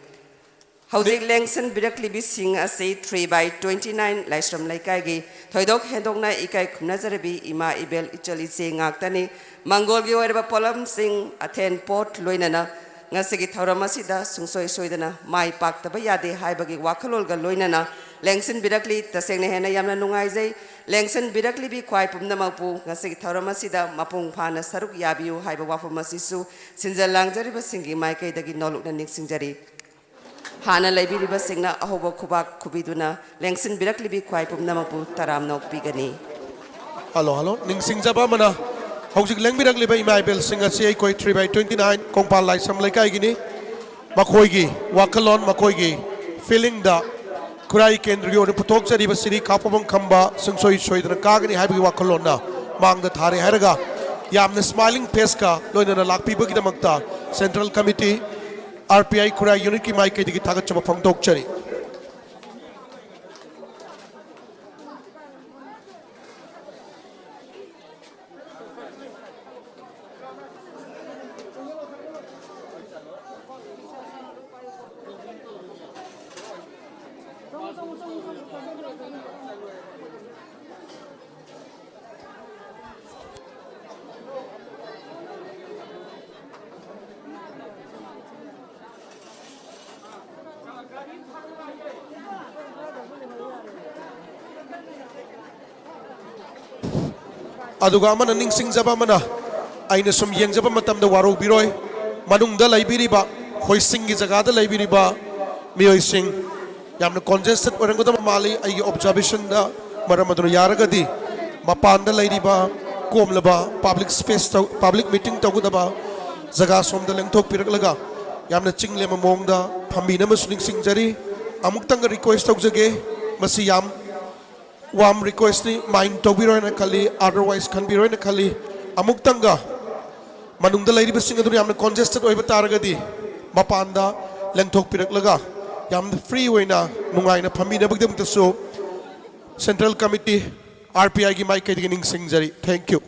ꯍꯧꯖꯤꯛ ꯂꯦꯡꯁꯤꯟꯕꯤꯔꯛꯂꯤꯕꯤꯁꯤꯡ ꯑꯁꯤ three by twenty nine ꯂꯥꯏꯁ꯭ꯔꯝ ꯂꯩꯀꯥꯏꯒꯤ ꯊꯣꯏꯗꯣꯛ ꯍꯦꯟꯗꯣꯛꯅ ꯏꯀꯥꯏ ꯈꯨꯝꯅꯖꯔꯕꯤ ꯏꯃꯥ ꯏꯕꯦꯜ ꯏꯆꯜ ꯏꯆꯦ ꯉꯥꯛꯇꯅꯤ꯫ ꯃꯪꯒꯣꯜꯒꯤ ꯑꯣꯏꯔꯕ ꯄꯣꯠꯂꯝꯁꯤꯡ, ꯑꯊꯦꯟ ꯄꯣꯠ, ꯂꯣꯏꯅꯅ ꯉꯁꯤꯒꯤ ꯊꯧꯔꯝ ꯑꯁꯤꯗ ꯁꯨꯡꯁꯣꯏ ꯁꯣꯏꯗꯅ ꯃꯥꯏ ꯄꯥꯛꯇꯕ ꯌꯥꯗꯦ ꯍꯥꯏꯕꯒꯤ ꯋꯥꯈꯜꯂꯣꯟꯒ ꯂꯣꯏꯅꯅ ꯂꯦꯡꯁꯤꯟꯕꯤꯔꯛꯂꯤ꯫ ꯇꯁꯦꯡꯅ ꯍꯦꯟꯅ ꯌꯥꯝꯅ ꯅꯨꯡꯉꯥꯏꯖꯩ꯫ ꯂꯦꯡꯁꯤꯟꯕꯤꯔꯛꯂꯤꯕꯤ ꯈ꯭ꯋꯥꯏ ꯄꯨꯝꯅꯃꯛꯄꯨ ꯉꯁꯤꯒꯤ ꯊꯧꯔꯝ ꯑꯁꯤꯗ ꯃꯄꯨꯡ ꯐꯥꯅ ꯁꯔꯨꯛ ꯌꯥꯕꯤꯌꯨ ꯍꯥꯏꯕ ꯋꯥꯐꯝ ꯑꯁꯤꯁꯨ ꯁꯤꯟꯖ ꯂꯥꯡꯖꯔꯤꯕꯁꯤꯡꯒꯤ ꯃꯥꯏꯀꯩꯗꯒꯤ ꯅꯣꯂꯨꯛꯅ ꯅꯤꯡꯁꯤꯡꯖꯔꯤ꯫ ꯍꯥꯟꯅ ꯂꯩꯕꯤꯔꯤꯕꯁꯤꯡꯅ ꯑꯍꯧꯕ ꯈꯨꯕꯥꯛ ꯈꯨꯕꯤꯗꯨꯅ ꯂꯦꯡꯁꯤꯟꯕꯤꯔꯛꯂꯤꯕꯤ ꯈ꯭ꯋꯥꯏ ꯄꯨꯝꯅꯃꯛꯄꯨ ꯇꯔꯥꯝꯅ ꯑꯣꯛꯄꯤꯒꯅꯤ꯫ Hello, hello. ꯅꯤꯡꯁꯤꯡꯖꯕ ꯑꯃꯅ, ꯍꯧꯖꯤꯛ ꯂꯦꯡꯕꯤꯔꯛꯂꯤꯕ ꯏꯃꯥ ꯏꯕꯦꯜꯁꯤꯡ ꯑꯁꯤ ꯑꯩꯈꯣꯏ three by twenty nine Kongpal ꯂꯥꯏꯁ꯭ꯔꯝ ꯂꯩꯀꯥꯏꯒꯤꯅꯤ꯫ ꯃꯈꯣꯏꯒꯤ ꯋꯥꯈꯜꯂꯣꯟ, ꯃꯈꯣꯏꯒꯤ feelingꯗ ꯈꯨꯔꯥꯏ ꯀꯦꯟꯗ꯭ꯔꯒꯤ ꯑꯣꯏꯅ ꯄꯨꯊꯣꯛꯆꯔꯤꯕ ꯁꯤꯔꯤ ꯈꯥꯐꯝ ꯈꯝꯕ ꯁꯨꯡꯁꯣꯏ ꯁꯣꯏꯗꯅ ꯀꯥꯒꯅꯤ ꯍꯥꯏꯕꯒꯤ ꯋꯥꯈꯜꯂꯣꯟꯅ ꯃꯥꯡꯗ ꯊꯥꯔꯦ ꯍꯥꯏꯔꯒ, ꯌꯥꯝꯅ smiling faceꯀ ꯂꯣꯏꯅꯅ ꯂꯥꯛꯄꯤꯕꯒꯤꯗꯃꯛꯇ Central Committee, R P I ꯈꯨꯔꯥꯏ Unitꯀꯤ ꯃꯥꯏꯀꯩꯗꯒꯤ ꯊꯥꯒꯠꯆꯕ ꯐꯣꯡꯗꯣꯛꯆꯔꯤ꯫ ꯑꯗꯨꯒ ꯑꯃꯅ, ꯅꯤꯡꯁꯤꯡꯖꯕ ꯑꯃꯅ, ꯑꯩꯅ ꯁꯨꯝ ꯌꯦꯡꯖꯕ ꯃꯇꯝꯗ ꯋꯥꯔꯧꯕꯤꯔꯣꯏ, ꯃꯅꯨꯡꯗ ꯂꯩꯕꯤꯔꯤꯕ, ꯍꯣꯏꯁꯤꯡꯒꯤ ꯖꯒꯥꯗ ꯂꯩꯕꯤꯔꯤꯕ ꯃꯤꯑꯣꯏꯁꯤꯡ ꯌꯥꯝꯅ congested ꯑꯣꯏꯔꯝꯒꯗꯕ ꯃꯥꯜꯂꯤ꯫ ꯑꯩꯒꯤ observationꯗ, ꯃꯔꯝ ꯑꯗꯨꯅ ꯌꯥꯔꯒꯗꯤ ꯃꯄꯥꯟꯗ ꯂꯩꯔꯤꯕ ꯀꯣꯝꯂꯕ public space ꯇꯧ-, public meeting ꯇꯧꯒꯗꯕ ꯖꯒꯥ ꯁꯣꯝꯗ ꯂꯦꯡꯊꯣꯛꯄꯤꯔꯛꯂꯒ ꯌꯥꯝꯅ ꯆꯤꯡ ꯂꯦꯝꯕ ꯃꯑꯣꯡꯗ ꯐꯝꯕꯤꯅꯕꯁꯨ ꯅꯤꯡꯁꯤꯡꯖꯔꯤ꯫ ꯑꯃꯨꯛꯇꯪꯒ request ꯇꯧꯖꯒꯦ, ꯃꯁꯤ ꯌꯥꯝ warm requestꯅꯤ, mind ꯇꯧꯕꯤꯔꯣꯏꯅ ꯈꯜꯂꯤ, otherwise ꯈꯟꯕꯤꯔꯣꯏꯅ ꯈꯜꯂꯤ꯫ ꯑꯃꯨꯛꯇꯪꯒ ꯃꯅꯨꯡꯗ ꯂꯩꯔꯤꯕꯁꯤꯡ ꯑꯗꯨ ꯌꯥꯝꯅ congested ꯑꯣꯏꯕ ꯇꯥꯔꯒꯗꯤ ꯃꯄꯥꯟꯗ ꯂꯦꯡꯊꯣꯛꯄꯤꯔꯛꯂꯒ ꯌꯥꯝꯅ free ꯑꯣꯏꯅ ꯅꯨꯡꯉꯥꯏꯅ ꯐꯝꯕꯤꯅꯕꯒꯤꯗꯃꯛꯇꯁꯨ Central Committee, R P Iꯒꯤ ꯃꯥꯏꯀꯩꯗꯒꯤ ꯅꯤꯡꯁꯤꯡꯖꯔꯤ꯫ Thank you꯫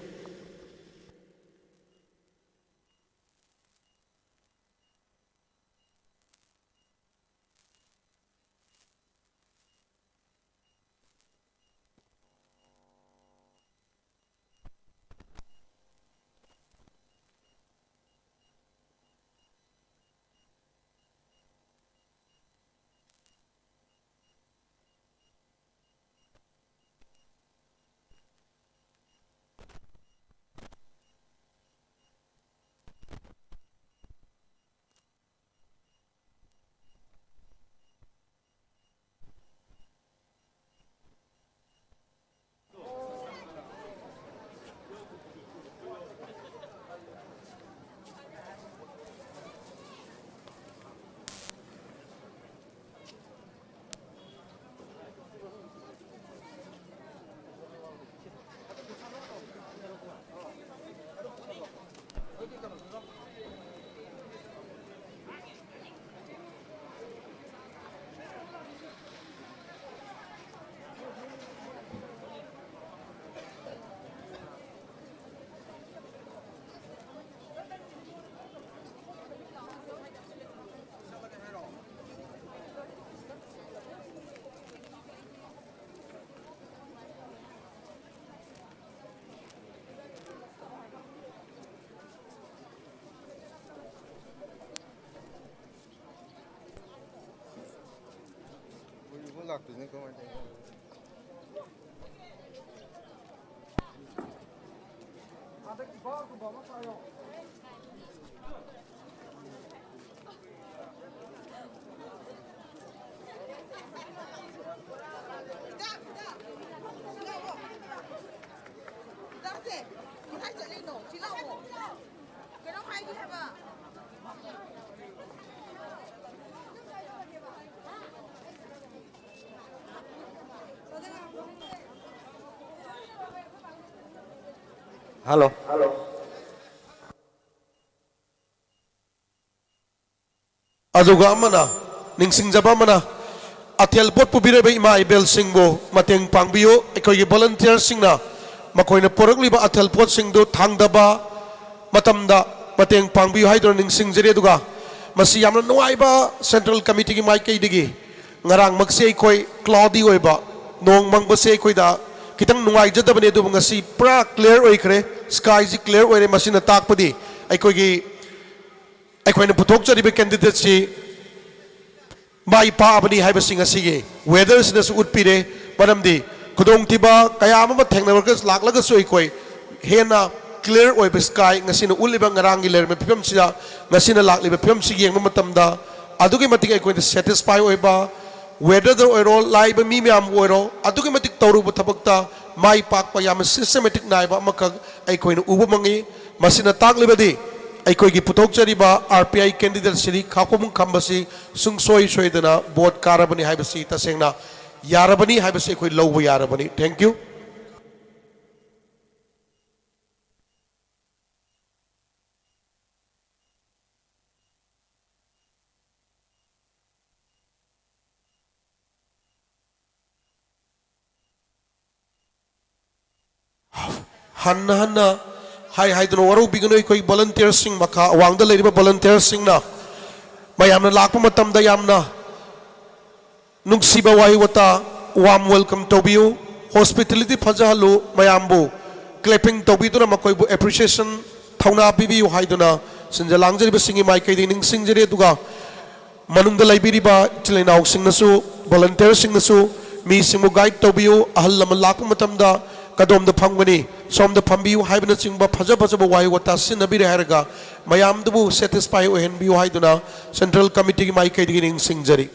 ꯍꯜꯂꯣ꯫ ꯑꯗꯨꯒ ꯑꯃꯅ, ꯅꯤꯡꯁꯤꯡꯖꯕ ꯑꯃꯅ, ꯑꯊꯦꯜ ꯄꯣꯠ ꯄꯨꯕꯤꯔꯤꯕ ꯏꯃꯥ ꯏꯕꯦꯜꯁꯤꯡꯕꯨ ꯃꯇꯦꯡ ꯄꯥꯡꯕꯤꯌꯨ꯫ ꯑꯩꯈꯣꯏꯒꯤ volunteerꯁꯤꯡꯅ ꯃꯈꯣꯏꯅ ꯄꯨꯔꯛꯂꯤꯕ ꯑꯊꯦꯜ ꯄꯣꯠꯁꯤꯡꯗꯨ ꯊꯥꯡꯗꯕ ꯃꯇꯝꯗ ꯃꯇꯦꯡ ꯄꯥꯡꯕꯤꯌꯨ ꯍꯥꯏꯗꯨꯅ ꯅꯤꯡꯁꯤꯡꯖꯔꯤ꯫ ꯑꯗꯨꯒ ꯃꯁꯤ ꯌꯥꯝꯅ ꯅꯨꯡꯉꯥꯏꯕ Central Committeeꯒꯤ ꯃꯥꯏꯀꯩꯗꯒꯤ ꯉꯔꯥꯡꯃꯛꯁꯤ ꯑꯩꯈꯣꯏ cloudy ꯑꯣꯏꯕ, ꯅꯣꯡ ꯃꯪꯕꯁꯦ ꯑꯩꯈꯣꯏꯗ ꯈꯤꯇꯪ ꯅꯨꯡꯉꯥꯏꯖꯗꯕꯅꯤ, ꯑꯗꯨꯕꯨ ꯉꯁꯤ ꯄꯨꯔꯥ clear ꯑꯣꯏꯈ꯭ꯔꯦ, skyꯁꯤ clear ꯑꯣꯏꯔꯦ꯫ ꯃꯁꯤꯅ ꯇꯥꯛꯄꯗꯤ ꯑꯩꯈꯣꯏꯒꯤ, ꯑꯩꯈꯣꯏꯅ ꯄꯨꯊꯣꯛꯆꯔꯤꯕ candidateꯁꯤ ꯃꯥꯏ ꯄꯥꯛꯑꯕꯅꯤ ꯍꯥꯏꯕꯁꯤ ꯉꯁꯤꯒꯤ weatherꯁꯤꯅꯁꯨ ꯎꯠꯄꯤꯔꯦ꯫ ꯃꯔꯝꯗꯤ ꯈꯨꯗꯣꯡꯊꯤꯕ ꯀꯌꯥ ꯑꯃ ꯊꯦꯡꯅꯔꯒ ꯂꯥꯛꯂꯒꯁꯨ ꯑꯩꯈꯣꯏ ꯍꯦꯟꯅ clear ꯑꯣꯏꯕ sky ꯉꯁꯤꯅ ꯎꯠꯂꯤꯕ, ꯉꯔꯥꯡꯒꯤ ꯂꯩꯔꯝꯕ ꯐꯤꯕꯝꯁꯤꯗ ꯉꯁꯤꯅ ꯂꯥꯛꯂꯤꯕ ꯐꯤꯕꯝꯁꯤ ꯌꯦꯡꯕ ꯃꯇꯝꯗ ꯑꯗꯨꯛꯀꯤ ꯃꯇꯤꯛ ꯑꯩꯈꯣꯏꯗ satisfy ꯑꯣꯏꯕ, weatherꯗ ꯑꯣꯏꯔꯣ, ꯂꯥꯛꯏꯕ ꯃꯤ ꯃꯌꯥꯝꯕꯨ ꯑꯣꯏꯔꯣ, ꯑꯗꯨꯛꯀꯤ ꯃꯇꯤꯛ ꯇꯧꯔꯨꯕ ꯊꯕꯛꯇ ꯃꯥꯏ ꯄꯥꯛꯄ ꯌꯥꯝꯅ systematic ꯅꯥꯏꯕ ꯑꯃꯈꯛ ꯑꯩꯈꯣꯏꯅ ꯎꯕ ꯐꯪꯉꯤ꯫ ꯃꯁꯤꯅ ꯇꯥꯛꯂꯤꯕꯗꯤ ꯑꯩꯈꯣꯏꯒꯤ ꯄꯨꯊꯣꯛꯆꯔꯤꯕ RPI candidateꯁꯤꯗꯤ ꯈꯥꯛꯄꯝ ꯈꯝꯕꯁꯤ ꯁꯨꯡꯁꯣꯏ ꯁꯣꯏꯗꯅ vote ꯀꯥꯔꯕꯅꯤ ꯍꯥꯏꯕꯁꯤ ꯇꯁꯦꯡꯅ ꯌꯥꯔꯕꯅꯤ ꯍꯥꯏꯕꯁꯤ ꯑꯩꯈꯣꯏ ꯂꯧꯕ ꯌꯥꯔꯕꯅꯤ꯫ Thank you꯫ ꯍꯟꯅ ꯍꯟꯅ ꯍꯥꯏ ꯍꯥꯏꯗꯨꯅ ꯋꯥꯔꯧꯕꯤꯒꯅꯨ, ꯑꯩꯈꯣꯏ volunteerꯁꯤꯡ, ꯃꯈꯥ ꯑꯋꯥꯡꯗ ꯂꯩꯔꯤꯕ volunteerꯁꯤꯡꯅ ꯃꯌꯥꯝꯅ ꯂꯥꯛꯄ ꯃꯇꯝꯗ ꯌꯥꯝꯅ ꯅꯨꯡꯁꯤꯕ ꯋꯥꯍꯩ ꯋꯥꯇꯥ, warm welcome ꯇꯧꯕꯤꯌꯨ, hospitality ꯐꯖꯍꯜꯂꯨ, ꯃꯌꯥꯝꯕꯨ clapping ꯇꯧꯕꯤꯗꯨꯅ ꯃꯈꯣꯏꯕꯨ appreciation, ꯊꯧꯅꯥ ꯄꯤꯕꯤꯌꯨ ꯍꯥꯏꯗꯨꯅ ꯁꯤꯟꯖ ꯂꯥꯡꯖꯔꯤꯕꯁꯤꯡꯒꯤ ꯃꯥꯏꯀꯩꯗꯒꯤ ꯅꯤꯡꯁꯤꯡꯖꯔꯤ꯫ ꯑꯗꯨꯒ ꯃꯅꯨꯡꯗ ꯂꯩꯕꯤꯔꯤꯕ ꯏꯆꯤꯜ ꯏꯅꯥꯎꯁꯤꯡꯅꯁꯨ, ꯚꯣꯂꯟꯇꯤꯌꯔꯁꯤꯡꯅꯁꯨ ꯃꯤꯁꯤꯡꯕꯨ ꯒꯥꯏꯗ ꯇꯧꯕꯤꯌꯨ꯫ ꯑꯍꯜ ꯂꯃꯟ ꯂꯥꯛꯄ ꯃꯇꯝꯗ ꯀꯗꯣꯝꯗ ꯐꯝꯒꯅꯤ, ꯁꯣꯝꯗ ꯐꯝꯕꯤꯌꯨ ꯍꯥꯏꯕꯅꯆꯤꯡꯕ ꯐꯖ ꯐꯖꯕ ꯋꯥꯍꯩ ꯋꯥꯇꯥ ꯁꯤꯖꯤꯟꯅꯕꯤꯔꯦ ꯍꯥꯏꯔꯒ ꯃꯌꯥꯝꯗꯨꯕꯨ ꯁꯦꯇꯤꯁꯐꯥꯏ ꯑꯣꯏꯍꯟꯕꯤꯌꯨ ꯍꯥꯏꯗꯨꯅ ꯁꯦꯟꯇ꯭ꯔꯦꯜ ꯀꯃꯤꯇꯤꯒꯤ ꯃꯥꯏꯀꯩꯗꯒꯤ ꯅꯤꯡꯁꯤꯡꯖꯔꯤ꯫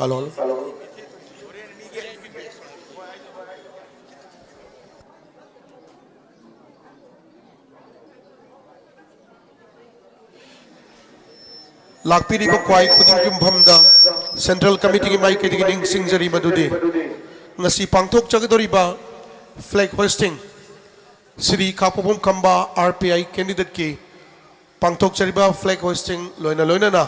Hello, hello. ꯂꯥꯛꯄꯤꯔꯤꯕ ꯈ꯭ꯋꯥꯏ ꯈꯨꯗꯤꯡꯒꯤ ꯃꯐꯝꯗ Central Committeeꯒꯤ ꯃꯥꯏꯀꯩꯗꯒꯤ ꯅꯤꯡꯁꯤꯡꯖꯔꯤ ꯃꯗꯨꯗꯤ ꯉꯁꯤ ꯄꯥꯡꯊꯣꯛꯆꯒꯗꯧꯔꯤꯕ flag hoisting, ꯁ꯭ꯔꯤ ꯈꯥ ꯄꯣꯛꯐꯝ ꯈꯝꯕ R P I candidateꯀꯤ ꯄꯥꯡꯊꯣꯛꯆꯔꯤꯕ flag hoisting ꯂꯣꯏꯅ ꯂꯣꯏꯅꯅ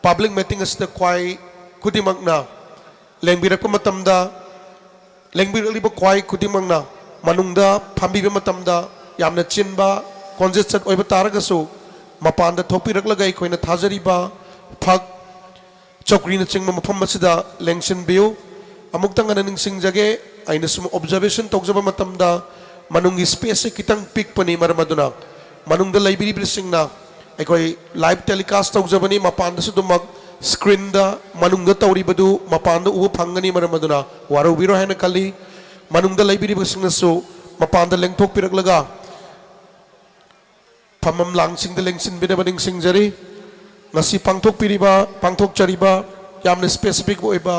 public meeting ꯑꯁꯤꯗ ꯈ꯭ꯋꯥꯏ ꯈꯨꯗꯤꯡꯃꯛꯅ ꯂꯦꯡꯕꯤꯔꯛꯄ ꯃꯇꯝꯗ, ꯂꯦꯡꯕꯤꯔꯛꯂꯤꯕ ꯈ꯭ꯋꯥꯏ ꯈꯨꯗꯤꯡꯃꯛꯅ ꯃꯅꯨꯡꯗ ꯐꯝꯕꯤꯕ ꯃꯇꯝꯗ ꯌꯥꯝꯅ ꯆꯤꯟꯕ, congested ꯑꯣꯏꯕ ꯇꯥꯔꯒꯁꯨ, ꯃꯄꯥꯟꯗ ꯊꯣꯛꯄꯤꯔꯛꯂꯒ ꯑꯩꯈꯣꯏꯅ ꯊꯥꯖꯔꯤꯕ ꯐꯛ, ꯆꯧꯀ꯭ꯔꯤꯅꯆꯤꯡꯕ ꯃꯐꯝ ꯑꯁꯤꯗ ꯂꯦꯡꯁꯤꯟꯕꯤꯌꯨ꯫ ꯑꯃꯨꯛꯇꯪ ꯍꯟꯅ ꯅꯤꯡꯁꯤꯡꯖꯒꯦ, ꯑꯩꯅ ꯁꯨꯝ observation ꯇꯧꯖꯕ ꯃꯇꯝꯗ ꯃꯅꯨꯡꯒꯤ spaceꯁꯤ ꯈꯤꯇꯪ ꯄꯤꯛꯄꯅꯤ, ꯃꯔꯝ ꯑꯗꯨꯅ ꯃꯅꯨꯡꯗ ꯂꯩꯕꯤꯔꯤꯕꯁꯤꯡꯅ ꯑꯩꯈꯣꯏ live telecast ꯇꯧꯖꯕꯅꯤ, ꯃꯄꯥꯟꯗꯁꯨ ꯑꯗꯨꯃꯛ screenꯗ ꯃꯅꯨꯡꯗ ꯇꯧꯔꯤꯕꯗꯨ ꯃꯄꯥꯟꯗ ꯎꯕ ꯐꯪꯒꯅꯤ, ꯃꯔꯝ ꯑꯗꯨꯅ ꯋꯥꯔꯧꯕꯤꯔꯣꯏ ꯍꯥꯏꯅ ꯈꯜꯂꯤ꯫ ꯃꯅꯨꯡꯗ ꯂꯩꯕꯤꯔꯤꯕꯁꯤꯡꯅꯁꯨ ꯃꯄꯥꯟꯗ ꯂꯦꯡꯊꯣꯛꯄꯤꯔꯛꯂꯒ ꯐꯝꯐꯝ ꯂꯥꯡꯁꯤꯡꯗ ꯂꯦꯡꯁꯤꯟꯕꯤꯅꯕ ꯅꯤꯡꯁꯤꯡꯖꯔꯤ꯫ ꯉꯁꯤ ꯄꯥꯡꯊꯣꯛꯄꯤꯔꯤꯕ, ꯄꯥꯡꯊꯣꯛꯆꯔꯤꯕ ꯌꯥꯝꯅ specific ꯑꯣꯏꯕ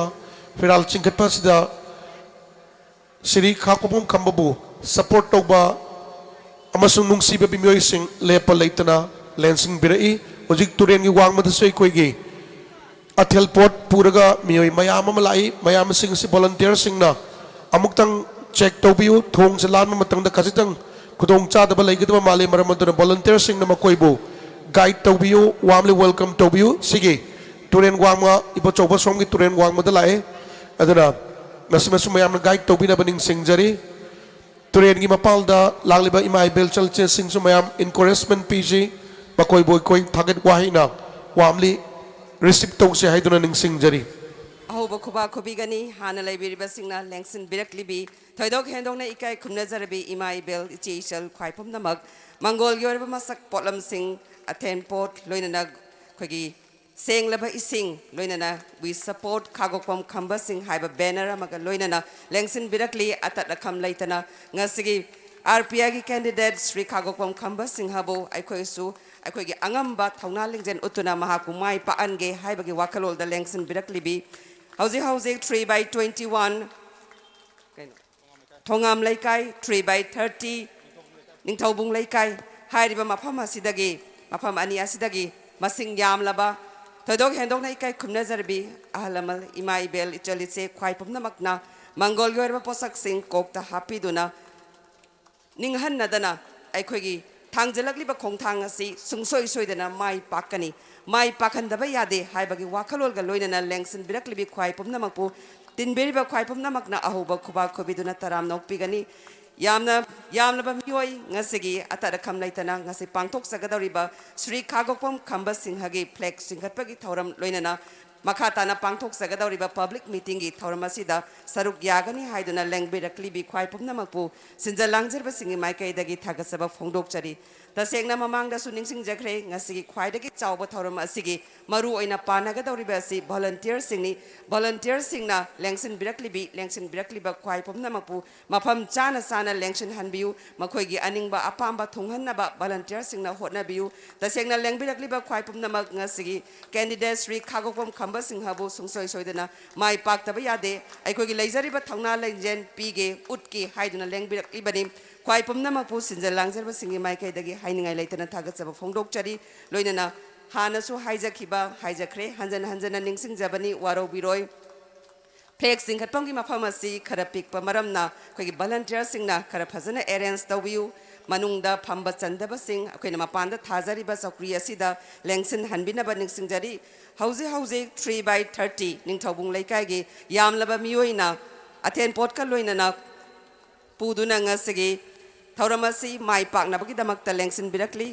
ꯐꯤꯔꯥꯜ ꯆꯤꯡꯈꯠꯄ ꯑꯁꯤꯗ ꯁ꯭ꯔꯤ ꯈꯥ ꯄꯣꯛꯐꯝ ꯈꯝꯕꯕꯨ support ꯇꯧꯕ ꯑꯃꯁꯨꯡ ꯅꯨꯡꯁꯤꯕ ꯃꯤꯑꯣꯏꯁꯤꯡ ꯂꯦꯞꯄ ꯂꯩꯇꯅ ꯂꯦꯡꯁꯤꯟꯕꯤꯔꯛꯏ꯫ ꯍꯧꯖꯤꯛ ꯇꯨꯔꯦꯟꯒꯤ ꯋꯥꯡꯃꯗꯁꯨ ꯑꯩꯈꯣꯏꯒꯤ ꯑꯊꯦꯜ ꯄꯣꯠ ꯄꯨꯔꯒ ꯃꯤꯑꯣꯏ ꯃꯌꯥꯝ ꯑꯃ ꯂꯥꯛꯏ꯫ ꯃꯌꯥꯝꯁꯤꯡ ꯑꯁꯤ volunteerꯁꯤꯡꯅ ꯑꯃꯨꯛꯇꯪ check ꯇꯧꯕꯤꯌꯨ꯫ ꯊꯣꯡꯁꯦ ꯂꯥꯟꯕ ꯃꯇꯝꯗ ꯈꯖꯤꯛꯇꯪ ꯈꯨꯗꯣꯡ ꯆꯥꯗꯕ ꯂꯩꯒꯗꯕ ꯃꯥꯜꯂꯤ, ꯃꯔꯝ ꯑꯗꯨꯅ volunteerꯁꯤꯡꯅ ꯃꯈꯣꯏꯕꯨ guide ꯇꯧꯕꯤꯌꯨ, warmly welcome ꯇꯧꯕꯤꯌꯨ꯫ ꯁꯤꯒꯤ ꯇꯨꯔꯦꯟ ꯋꯥꯡꯃ, ꯏꯕꯣꯆꯧꯕ ꯁꯣꯝꯒꯤ ꯇꯨꯔꯦꯟ ꯋꯥꯡꯃꯗ ꯂꯥꯛꯑꯦ, ꯑꯗꯨꯅ ꯃꯁꯤꯃꯁꯨ ꯃꯌꯥꯝꯅ guide ꯇꯧꯕꯤꯅꯕ ꯅꯤꯡꯁꯤꯡꯖꯔꯤ꯫ ꯇꯨꯔꯦꯟꯒꯤ ꯃꯄꯥꯜꯗ ꯂꯥꯛꯂꯤꯕ ꯏꯃꯥ ꯏꯕꯦꯜ ꯆꯜꯆꯦꯁꯤꯡꯁꯨ ꯃꯌꯥꯝ encouragement ꯄꯤꯁꯤ, ꯃꯈꯣꯏꯕꯨ ꯑꯩꯈꯣꯏ ꯊꯥꯒꯠ ꯋꯥꯍꯩꯅ warmly receive ꯇꯧꯁꯤ ꯍꯥꯏꯗꯨꯅ ꯅꯤꯡꯁꯤꯡꯖꯔꯤ꯫ ꯑꯍꯧꯕ ꯈꯨꯕꯥꯛ ꯈꯨꯕꯤꯒꯅꯤ꯫ ꯍꯥꯟꯅ ꯂꯩꯕꯤꯔꯤꯕꯁꯤꯡꯅ ꯂꯦꯡꯁꯤꯟꯕꯤꯔꯛꯂꯤꯕꯤ ꯊꯣꯏꯗꯣꯛ ꯍꯦꯟꯗꯣꯛꯅ ꯏꯀꯥꯏ ꯈꯨꯝꯅꯖꯔꯕꯤ ꯏꯃꯥ ꯏꯕꯦꯜ ꯏꯆꯦ ꯏꯆꯜ ꯈ꯭ꯋꯥꯏ ꯄꯨꯝꯅꯃꯛ ꯃꯪꯒꯣꯜꯒꯤ ꯑꯣꯏꯔꯕ ꯃꯁꯛ ꯄꯣꯠꯂꯝꯁꯤꯡ, ꯑꯊꯦꯟ ꯄꯣꯠ, ꯂꯣꯏꯅꯅ ꯑꯩꯈꯣꯏꯒꯤ ꯁꯦꯡꯂꯕ ꯏꯁꯤꯡ, ꯂꯣꯏꯅꯅ We Support ꯈꯥꯒꯣꯛꯐꯝ ꯈꯝꯕꯁꯤꯡ ꯍꯥꯏꯕ banner ꯑꯃꯒ ꯂꯣꯏꯅꯅ ꯂꯦꯡꯁꯤꯟꯕꯤꯔꯛꯂꯤ꯫ ꯑꯇꯠ ꯑꯈꯝ ꯂꯩꯇꯅ ꯉꯁꯤꯒꯤ ꯑꯥꯔ ꯄꯤ ꯑꯥꯏꯒꯤ candidate ꯁ꯭ꯔꯤ ꯈꯥꯒꯣꯛꯄꯝ ꯈꯝꯕ ꯁꯤꯡꯍꯕꯨ ꯑꯩꯈꯣꯏꯁꯨ ꯑꯩꯈꯣꯏꯒꯤ ꯑꯉꯝꯕ ꯊꯧꯅꯥ ꯂꯤꯡꯖꯦꯜ ꯎꯠꯇꯨꯅ ꯃꯍꯥꯛꯄꯨ ꯃꯥꯏ ꯄꯥꯛꯍꯟꯒꯦ ꯍꯥꯏꯕꯒꯤ ꯋꯥꯈꯜꯂꯣꯟꯗ ꯂꯦꯡꯁꯤꯟꯕꯤꯔꯛꯂꯤꯕꯤ꯫ ꯍꯧꯖꯤꯛ ꯍꯧꯖꯤꯛ three by twenty one, ꯀꯩꯅꯣ, ꯊꯣꯉꯥꯝ ꯂꯩꯀꯥꯏ, three by thirty, ꯅꯤꯡꯊꯧꯕꯨꯡ ꯂꯩꯀꯥꯏ ꯍꯥꯏꯔꯤꯕ ꯃꯐꯝ ꯑꯁꯤꯗꯒꯤ, ꯃꯐꯝ ꯑꯅꯤ ꯑꯁꯤꯗꯒꯤ ꯃꯁꯤꯡ ꯌꯥꯝꯂꯕ, ꯊꯣꯏꯗꯣꯛ ꯍꯦꯟꯗꯣꯛꯅ ꯏꯀꯥꯏ ꯈꯨꯝꯅꯖꯔꯕꯤ ꯑꯍꯜ ꯂꯃꯟ, ꯏꯃꯥ ꯏꯕꯦꯜ, ꯏꯆꯜ ꯏꯆꯦ ꯈ꯭ꯋꯥꯏ ꯄꯨꯝꯅꯃꯛꯅ ꯃꯪꯒꯣꯜꯒꯤ ꯑꯣꯏꯔꯕ ꯄꯣꯠꯁꯛꯁꯤꯡ ꯀꯣꯛꯇ ꯍꯥꯞꯄꯤꯗꯨꯅ, ꯅꯤꯡꯍꯟꯅꯗꯅ ꯑꯩꯈꯣꯏꯒꯤ ꯊꯥꯡꯖꯜꯂꯛꯂꯤꯕ ꯈꯣꯡꯊꯥꯡ ꯑꯁꯤ ꯁꯨꯡꯁꯣꯏ ꯁꯣꯏꯗꯅ ꯃꯥꯏ ꯄꯥꯛꯀꯅꯤ, ꯃꯥꯏ ꯄꯥꯛꯍꯟꯗꯕ ꯌꯥꯗꯦ ꯍꯥꯏꯕꯒꯤ ꯋꯥꯈꯜꯂꯣꯟꯒ ꯂꯣꯏꯅꯅ ꯂꯦꯡꯁꯤꯟꯕꯤꯔꯛꯂꯤꯕꯤ ꯈ꯭ꯋꯥꯏ ꯄꯨꯝꯅꯃꯛꯄꯨ, ꯇꯤꯟꯕꯤꯔꯤꯕ ꯈ꯭ꯋꯥꯏ ꯄꯨꯝꯅꯃꯛꯅ ꯑꯍꯧꯕ ꯈꯨꯕꯥꯛ ꯈꯨꯕꯤꯗꯨꯅ ꯇꯔꯥꯝꯅ ꯑꯣꯛꯄꯤꯒꯅꯤ꯫ ꯌꯥꯝꯅ, ꯌꯥꯝꯂꯕ ꯃꯤꯑꯣꯏ ꯉꯁꯤꯒꯤ ꯑꯇꯠ ꯑꯈꯝ ꯂꯩꯇꯅ ꯉꯁꯤ ꯄꯥꯡꯊꯣꯛꯆꯒꯗꯧꯔꯤꯕ ꯁ꯭ꯔꯤ ꯈꯥꯒꯣꯛꯄꯝ ꯈꯝꯕ ꯁꯤꯡꯍꯒꯤ flag ꯆꯤꯡꯈꯠꯄꯒꯤ ꯊꯧꯔꯝ ꯂꯣꯏꯅꯅ ꯃꯈꯥ ꯇꯥꯅ ꯄꯥꯡꯊꯣꯛꯆꯒꯗꯧꯔꯤꯕ public meetingꯒꯤ ꯊꯧꯔꯝ ꯑꯁꯤꯗ ꯁꯔꯨꯛ ꯌꯥꯒꯅꯤ ꯍꯥꯏꯗꯨꯅ ꯂꯦꯡꯕꯤꯔꯛꯂꯤꯕꯤ ꯈ꯭ꯋꯥꯏ ꯄꯨꯝꯅꯃꯛꯄꯨ ꯁꯤꯟꯖ ꯂꯥꯡꯖꯔꯕꯁꯤꯡꯒꯤ ꯃꯥꯏꯀꯩꯗꯒꯤ ꯊꯥꯒꯠꯆꯕ ꯐꯣꯡꯗꯣꯛꯆꯔꯤ꯫ ꯇꯁꯦꯡꯅ ꯃꯃꯥꯡꯗꯁꯨ ꯅꯤꯡꯁꯤꯡꯖꯈ꯭ꯔꯦ, ꯉꯁꯤꯒꯤ ꯈ꯭ꯋꯥꯏꯗꯒꯤ ꯆꯥꯎꯕ ꯊꯧꯔꯝ ꯑꯁꯤꯒꯤ ꯃꯔꯨ ꯑꯣꯏꯅ ꯄꯥꯟꯅꯒꯗꯧꯔꯤꯕ ꯑꯁꯤ volunteerꯁꯤꯡꯅꯤ꯫ Volunteerꯁꯤꯡꯅ ꯂꯦꯡꯁꯤꯟꯕꯤꯔꯛꯂꯤꯕꯤ, ꯂꯦꯡꯁꯤꯟꯕꯤꯔꯛꯂꯤꯕ ꯈ꯭ꯋꯥꯏ ꯄꯨꯝꯅꯃꯛꯄꯨ ꯃꯐꯝ ꯆꯥꯅ ꯆꯥꯅ ꯂꯦꯡꯁꯤꯟꯍꯟꯕꯤꯌꯨ꯫ ꯃꯈꯣꯏꯒꯤ ꯑꯅꯤꯡꯕ ꯑꯄꯥꯝꯕ ꯊꯨꯡꯍꯟꯅꯕ volunteerꯁꯤꯡꯅ ꯍꯣꯠꯅꯕꯤꯌꯨ꯫ ꯇꯁꯦꯡꯅ ꯂꯦꯡꯕꯤꯔꯛꯂꯤꯕ ꯈ꯭ꯋꯥꯏ ꯄꯨꯝꯅꯃꯛ ꯉꯁꯤꯒꯤ candidate ꯁ꯭ꯔꯤ ꯈꯥꯒꯣꯛꯄꯝ ꯈꯝꯕ ꯁꯤꯡꯍꯕꯨ ꯁꯨꯡꯁꯣꯏ ꯁꯣꯏꯗꯅ ꯃꯥꯏ ꯄꯥꯛꯇꯕ ꯌꯥꯗꯦ꯫ ꯑꯩꯈꯣꯏꯒꯤ ꯂꯩꯖꯔꯤꯕ ꯊꯧꯅꯥ ꯂꯤꯡꯖꯦꯜ ꯄꯤꯒꯦ, ꯎꯠꯀꯦ ꯍꯥꯏꯗꯨꯅ ꯂꯦꯡꯕꯤꯔꯛꯂꯤꯕꯅꯤ꯫ ꯈ꯭ꯋꯥꯏ ꯄꯨꯝꯅꯃꯛꯄꯨ ꯁꯤꯟꯖ ꯂꯥꯡꯖꯔꯕꯁꯤꯡꯒꯤ ꯃꯥꯏꯀꯩꯗꯒꯤ ꯍꯥꯏꯅꯤꯡꯉꯥꯏ ꯂꯩꯇꯅ ꯊꯥꯒꯠꯆꯕ ꯐꯣꯡꯗꯣꯛꯆꯔꯤ꯫ ꯂꯣꯏꯅꯅ ꯍꯥꯟꯅꯁꯨ ꯍꯥꯏꯖꯈꯤꯕ, ꯍꯥꯏꯖꯈ꯭ꯔꯦ, ꯍꯟꯖꯟ ꯍꯟꯖꯟꯅ ꯅꯤꯡꯁꯤꯡꯖꯕꯅꯤ, ꯋꯥꯔꯧꯕꯤꯔꯣꯏ꯫ Flag ꯆꯤꯡꯈꯠꯐꯝꯒꯤ ꯃꯐꯝ ꯑꯁꯤ ꯈꯔ ꯄꯤꯛꯄ ꯃꯔꯝꯅ ꯑꯩꯈꯣꯏꯒꯤ volunteerꯁꯤꯡꯅ ꯈꯔ ꯐꯖꯅ arrange ꯇꯧꯕꯤꯌꯨ꯫ ꯃꯅꯨꯡꯗ ꯐꯝꯕ ꯆꯟꯗꯕꯁꯤꯡ ꯑꯩꯈꯣꯏꯅ ꯃꯄꯥꯟꯗ ꯊꯥꯖꯔꯤꯕ ꯆꯧꯀ꯭ꯔꯤ ꯑꯁꯤꯗ ꯂꯦꯡꯁꯤꯟꯍꯟꯕꯤꯅꯕ ꯅꯤꯡꯁꯤꯡꯖꯔꯤ꯫ ꯍꯧꯖꯤꯛ ꯍꯧꯖꯤꯛ three by thirty ꯅꯤꯡꯊꯧꯕꯨꯡ ꯂꯩꯀꯥꯏꯒꯤ ꯌꯥꯝꯂꯕ ꯃꯤꯑꯣꯏꯅ ꯑꯊꯦꯟ ꯄꯣꯠꯀ ꯂꯣꯏꯅꯅ ꯄꯨꯗꯨꯅ ꯉꯁꯤꯒꯤ ꯊꯧꯔꯝ ꯑꯁꯤ ꯃꯥꯏ ꯄꯥꯛꯅꯕꯒꯤꯗꯃꯛꯇ ꯂꯦꯡꯁꯤꯟꯕꯤꯔꯛꯂꯤ꯫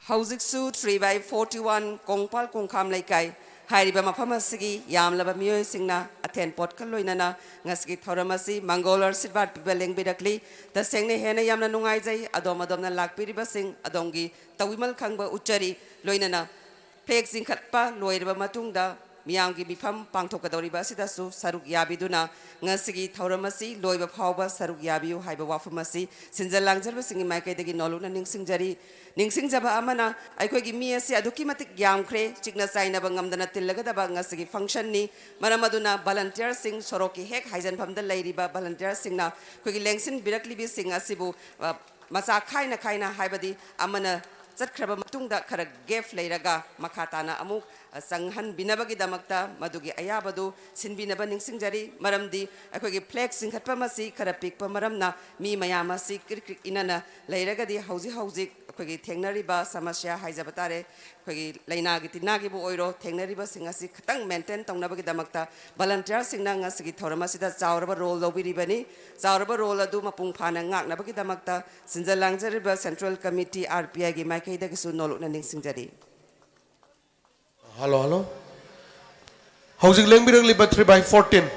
ꯍꯧꯖꯤꯛꯁꯨ three by forty one Kongpal ꯀꯣꯡꯈꯥꯝ ꯂꯩꯀꯥꯏ, ꯍꯥꯏꯔꯤꯕ ꯃꯐꯝ ꯑꯁꯤꯒꯤ ꯌꯥꯝꯂꯕ ꯃꯤꯑꯣꯏꯁꯤꯡꯅ ꯑꯊꯦꯟ ꯄꯣꯠꯀ ꯂꯣꯏꯅꯅ ꯉꯁꯤꯒꯤ ꯊꯧꯔꯝ ꯑꯁꯤ ꯃꯪꯒꯣꯜ ꯑꯥꯁꯤꯔꯕꯥꯗ ꯄꯤꯕ ꯂꯦꯡꯕꯤꯔꯛꯂꯤ꯫ ꯇꯁꯦꯡꯅ ꯍꯦꯟꯅ ꯌꯥꯝꯅ ꯅꯨꯡꯉꯥꯏꯖꯩ꯫ ꯑꯗꯣꯝ ꯑꯗꯣꯝꯅ ꯂꯥꯛꯄꯤꯔꯤꯕꯁꯤꯡ ꯑꯗꯣꯝꯒꯤ ꯇꯧꯕꯤꯃꯜ ꯈꯪꯕ ꯎꯠꯆꯔꯤ꯫ ꯂꯣꯏꯅꯅ ꯐ꯭ꯂꯦꯒ ꯆꯤꯡꯈꯠꯄ ꯂꯣꯏꯔꯕ ꯃꯇꯨꯡꯗ ꯃꯤꯌꯥꯝꯒꯤ ꯃꯤꯐꯝ ꯄꯥꯡꯊꯣꯛꯀꯗꯧꯔꯤꯕ ꯑꯁꯤꯗꯁꯨ ꯁꯔꯨꯛ ꯌꯥꯕꯤꯗꯨꯅ ꯉꯁꯤꯒꯤ ꯊꯧꯔꯝ ꯑꯁꯤ ꯂꯣꯏꯕ ꯐꯥꯎꯕ ꯁꯔꯨꯛ ꯌꯥꯕꯤꯌꯨ ꯍꯥꯏꯕ ꯋꯥꯐꯝ ꯑꯁꯤ ꯁꯤꯟꯖ ꯂꯥꯡꯖꯕꯁꯤꯡꯒꯤ ꯃꯥꯏꯀꯩꯗꯒꯤ ꯅꯣꯜꯂꯨꯛꯅ ꯅꯤꯡꯁꯤꯡꯖꯔꯤ꯫ ꯅꯤꯡꯁꯤꯡꯖꯕ ꯑꯃꯅ, ꯑꯩꯈꯣꯏꯒꯤ ꯃꯤ ꯑꯁꯤ ꯑꯗꯨꯛꯀꯤ ꯃꯇꯤꯛ ꯌꯥꯝꯈ꯭ꯔꯦ, ꯆꯤꯛꯅ ꯆꯥꯏꯅꯕ ꯉꯝꯗꯅ ꯇꯤꯜꯂꯒꯗꯕ ꯉꯁꯤꯒꯤ ꯐꯪꯁꯟꯅꯤ꯫ ꯃꯔꯝ ꯑꯗꯨꯅ ꯚꯣꯂꯟꯇꯤꯌꯔꯁꯤꯡ, ꯁꯣꯔꯣꯛꯀꯤ ꯍꯦꯛ ꯍꯥꯏꯖꯟꯐꯝꯗ ꯂꯩꯔꯤꯕ ꯚꯣꯂꯟꯇꯤꯌꯔꯁꯤꯡꯅ ꯑꯩꯈꯣꯏꯒꯤ ꯂꯦꯡꯁꯤꯟꯕꯤꯔꯛꯂꯤꯕꯁꯤꯡ ꯑꯁꯤꯕꯨ, ꯑ, ꯃꯆꯥ ꯈꯥꯏꯅ ꯈꯥꯏꯅ, ꯍꯥꯏꯕꯗꯤ ꯑꯃꯅ ꯆꯠꯈ꯭ꯔꯕ ꯃꯇꯨꯡꯗ ꯈꯔ ꯒꯦꯞ ꯂꯩꯔꯒ ꯃꯈꯥ ꯇꯥꯅ ꯑꯃꯨꯛ, ꯑ, ꯆꯪꯍꯟꯕꯤꯅꯕꯒꯤꯗꯃꯛꯇ ꯃꯗꯨꯒꯤ ꯑꯌꯥꯕꯗꯨ ꯁꯤꯟꯕꯤꯅꯕ ꯅꯤꯡꯁꯤꯡꯖꯔꯤ꯫ ꯃꯔꯝꯗꯤ ꯑꯩꯈꯣꯏꯒꯤ ꯐ꯭ꯂꯦꯒ ꯆꯤꯡꯈꯠꯐꯝ ꯑꯁꯤ ꯈꯔ ꯄꯤꯛꯄ ꯃꯔꯝꯅ ꯃꯤ ꯃꯌꯥꯝ ꯑꯁꯤ ꯀ꯭ꯔꯤꯛ ꯀ꯭ꯔꯤꯛ ꯏꯅꯅ ꯂꯩꯔꯒꯗꯤ ꯍꯧꯖꯤꯛ ꯍꯧꯖꯤꯛ ꯑꯩꯈꯣꯏꯒꯤ ꯊꯦꯡꯅꯔꯤꯕ ꯁꯃꯁ꯭ꯌꯥ ꯍꯥꯏꯖꯕ ꯇꯥꯔꯦ, ꯑꯩꯈꯣꯏꯒꯤ ꯂꯥꯏꯅꯥꯒꯤ ꯇꯤꯟꯅꯥꯒꯤꯕꯨ ꯑꯣꯏꯔꯣ, ꯊꯦꯡꯅꯔꯤꯕꯁꯤꯡ ꯑꯁꯤ ꯈꯤꯇꯪ ꯃꯦꯟꯇꯦꯟ ꯇꯧꯅꯕꯒꯤꯗꯃꯛꯇ ꯚꯣꯂꯟꯇꯤꯌꯔꯁꯤꯡꯅ ꯉꯁꯤꯒꯤ ꯊꯧꯔꯝ ꯑꯁꯤꯗ ꯆꯥꯎꯔꯕ ꯔꯣꯜ ꯂꯧꯕꯤꯔꯤꯕꯅꯤ꯫ ꯆꯥꯎꯔꯕ ꯔꯣꯜ ꯑꯗꯨ ꯃꯄꯨꯡ ꯐꯥꯅ ꯉꯥꯛꯅꯕꯒꯤꯗꯃꯛꯇ ꯁꯤꯟꯖ ꯂꯥꯡꯖꯔꯤꯕ ꯁꯦꯟꯇ꯭ꯔꯦꯜ ꯀꯃꯤꯇꯤ, ꯑꯥꯔ ꯄꯤ ꯑꯥꯏꯒꯤ ꯃꯥꯏꯀꯩꯗꯒꯤꯁꯨ ꯅꯣꯜꯂꯨꯛꯅ ꯅꯤꯡꯁꯤꯡꯖꯔꯤ꯫ Hello, hello. ꯍꯧꯖꯤꯛ ꯂꯦꯡꯕꯤꯔꯛꯂꯤꯕ three by fourteen,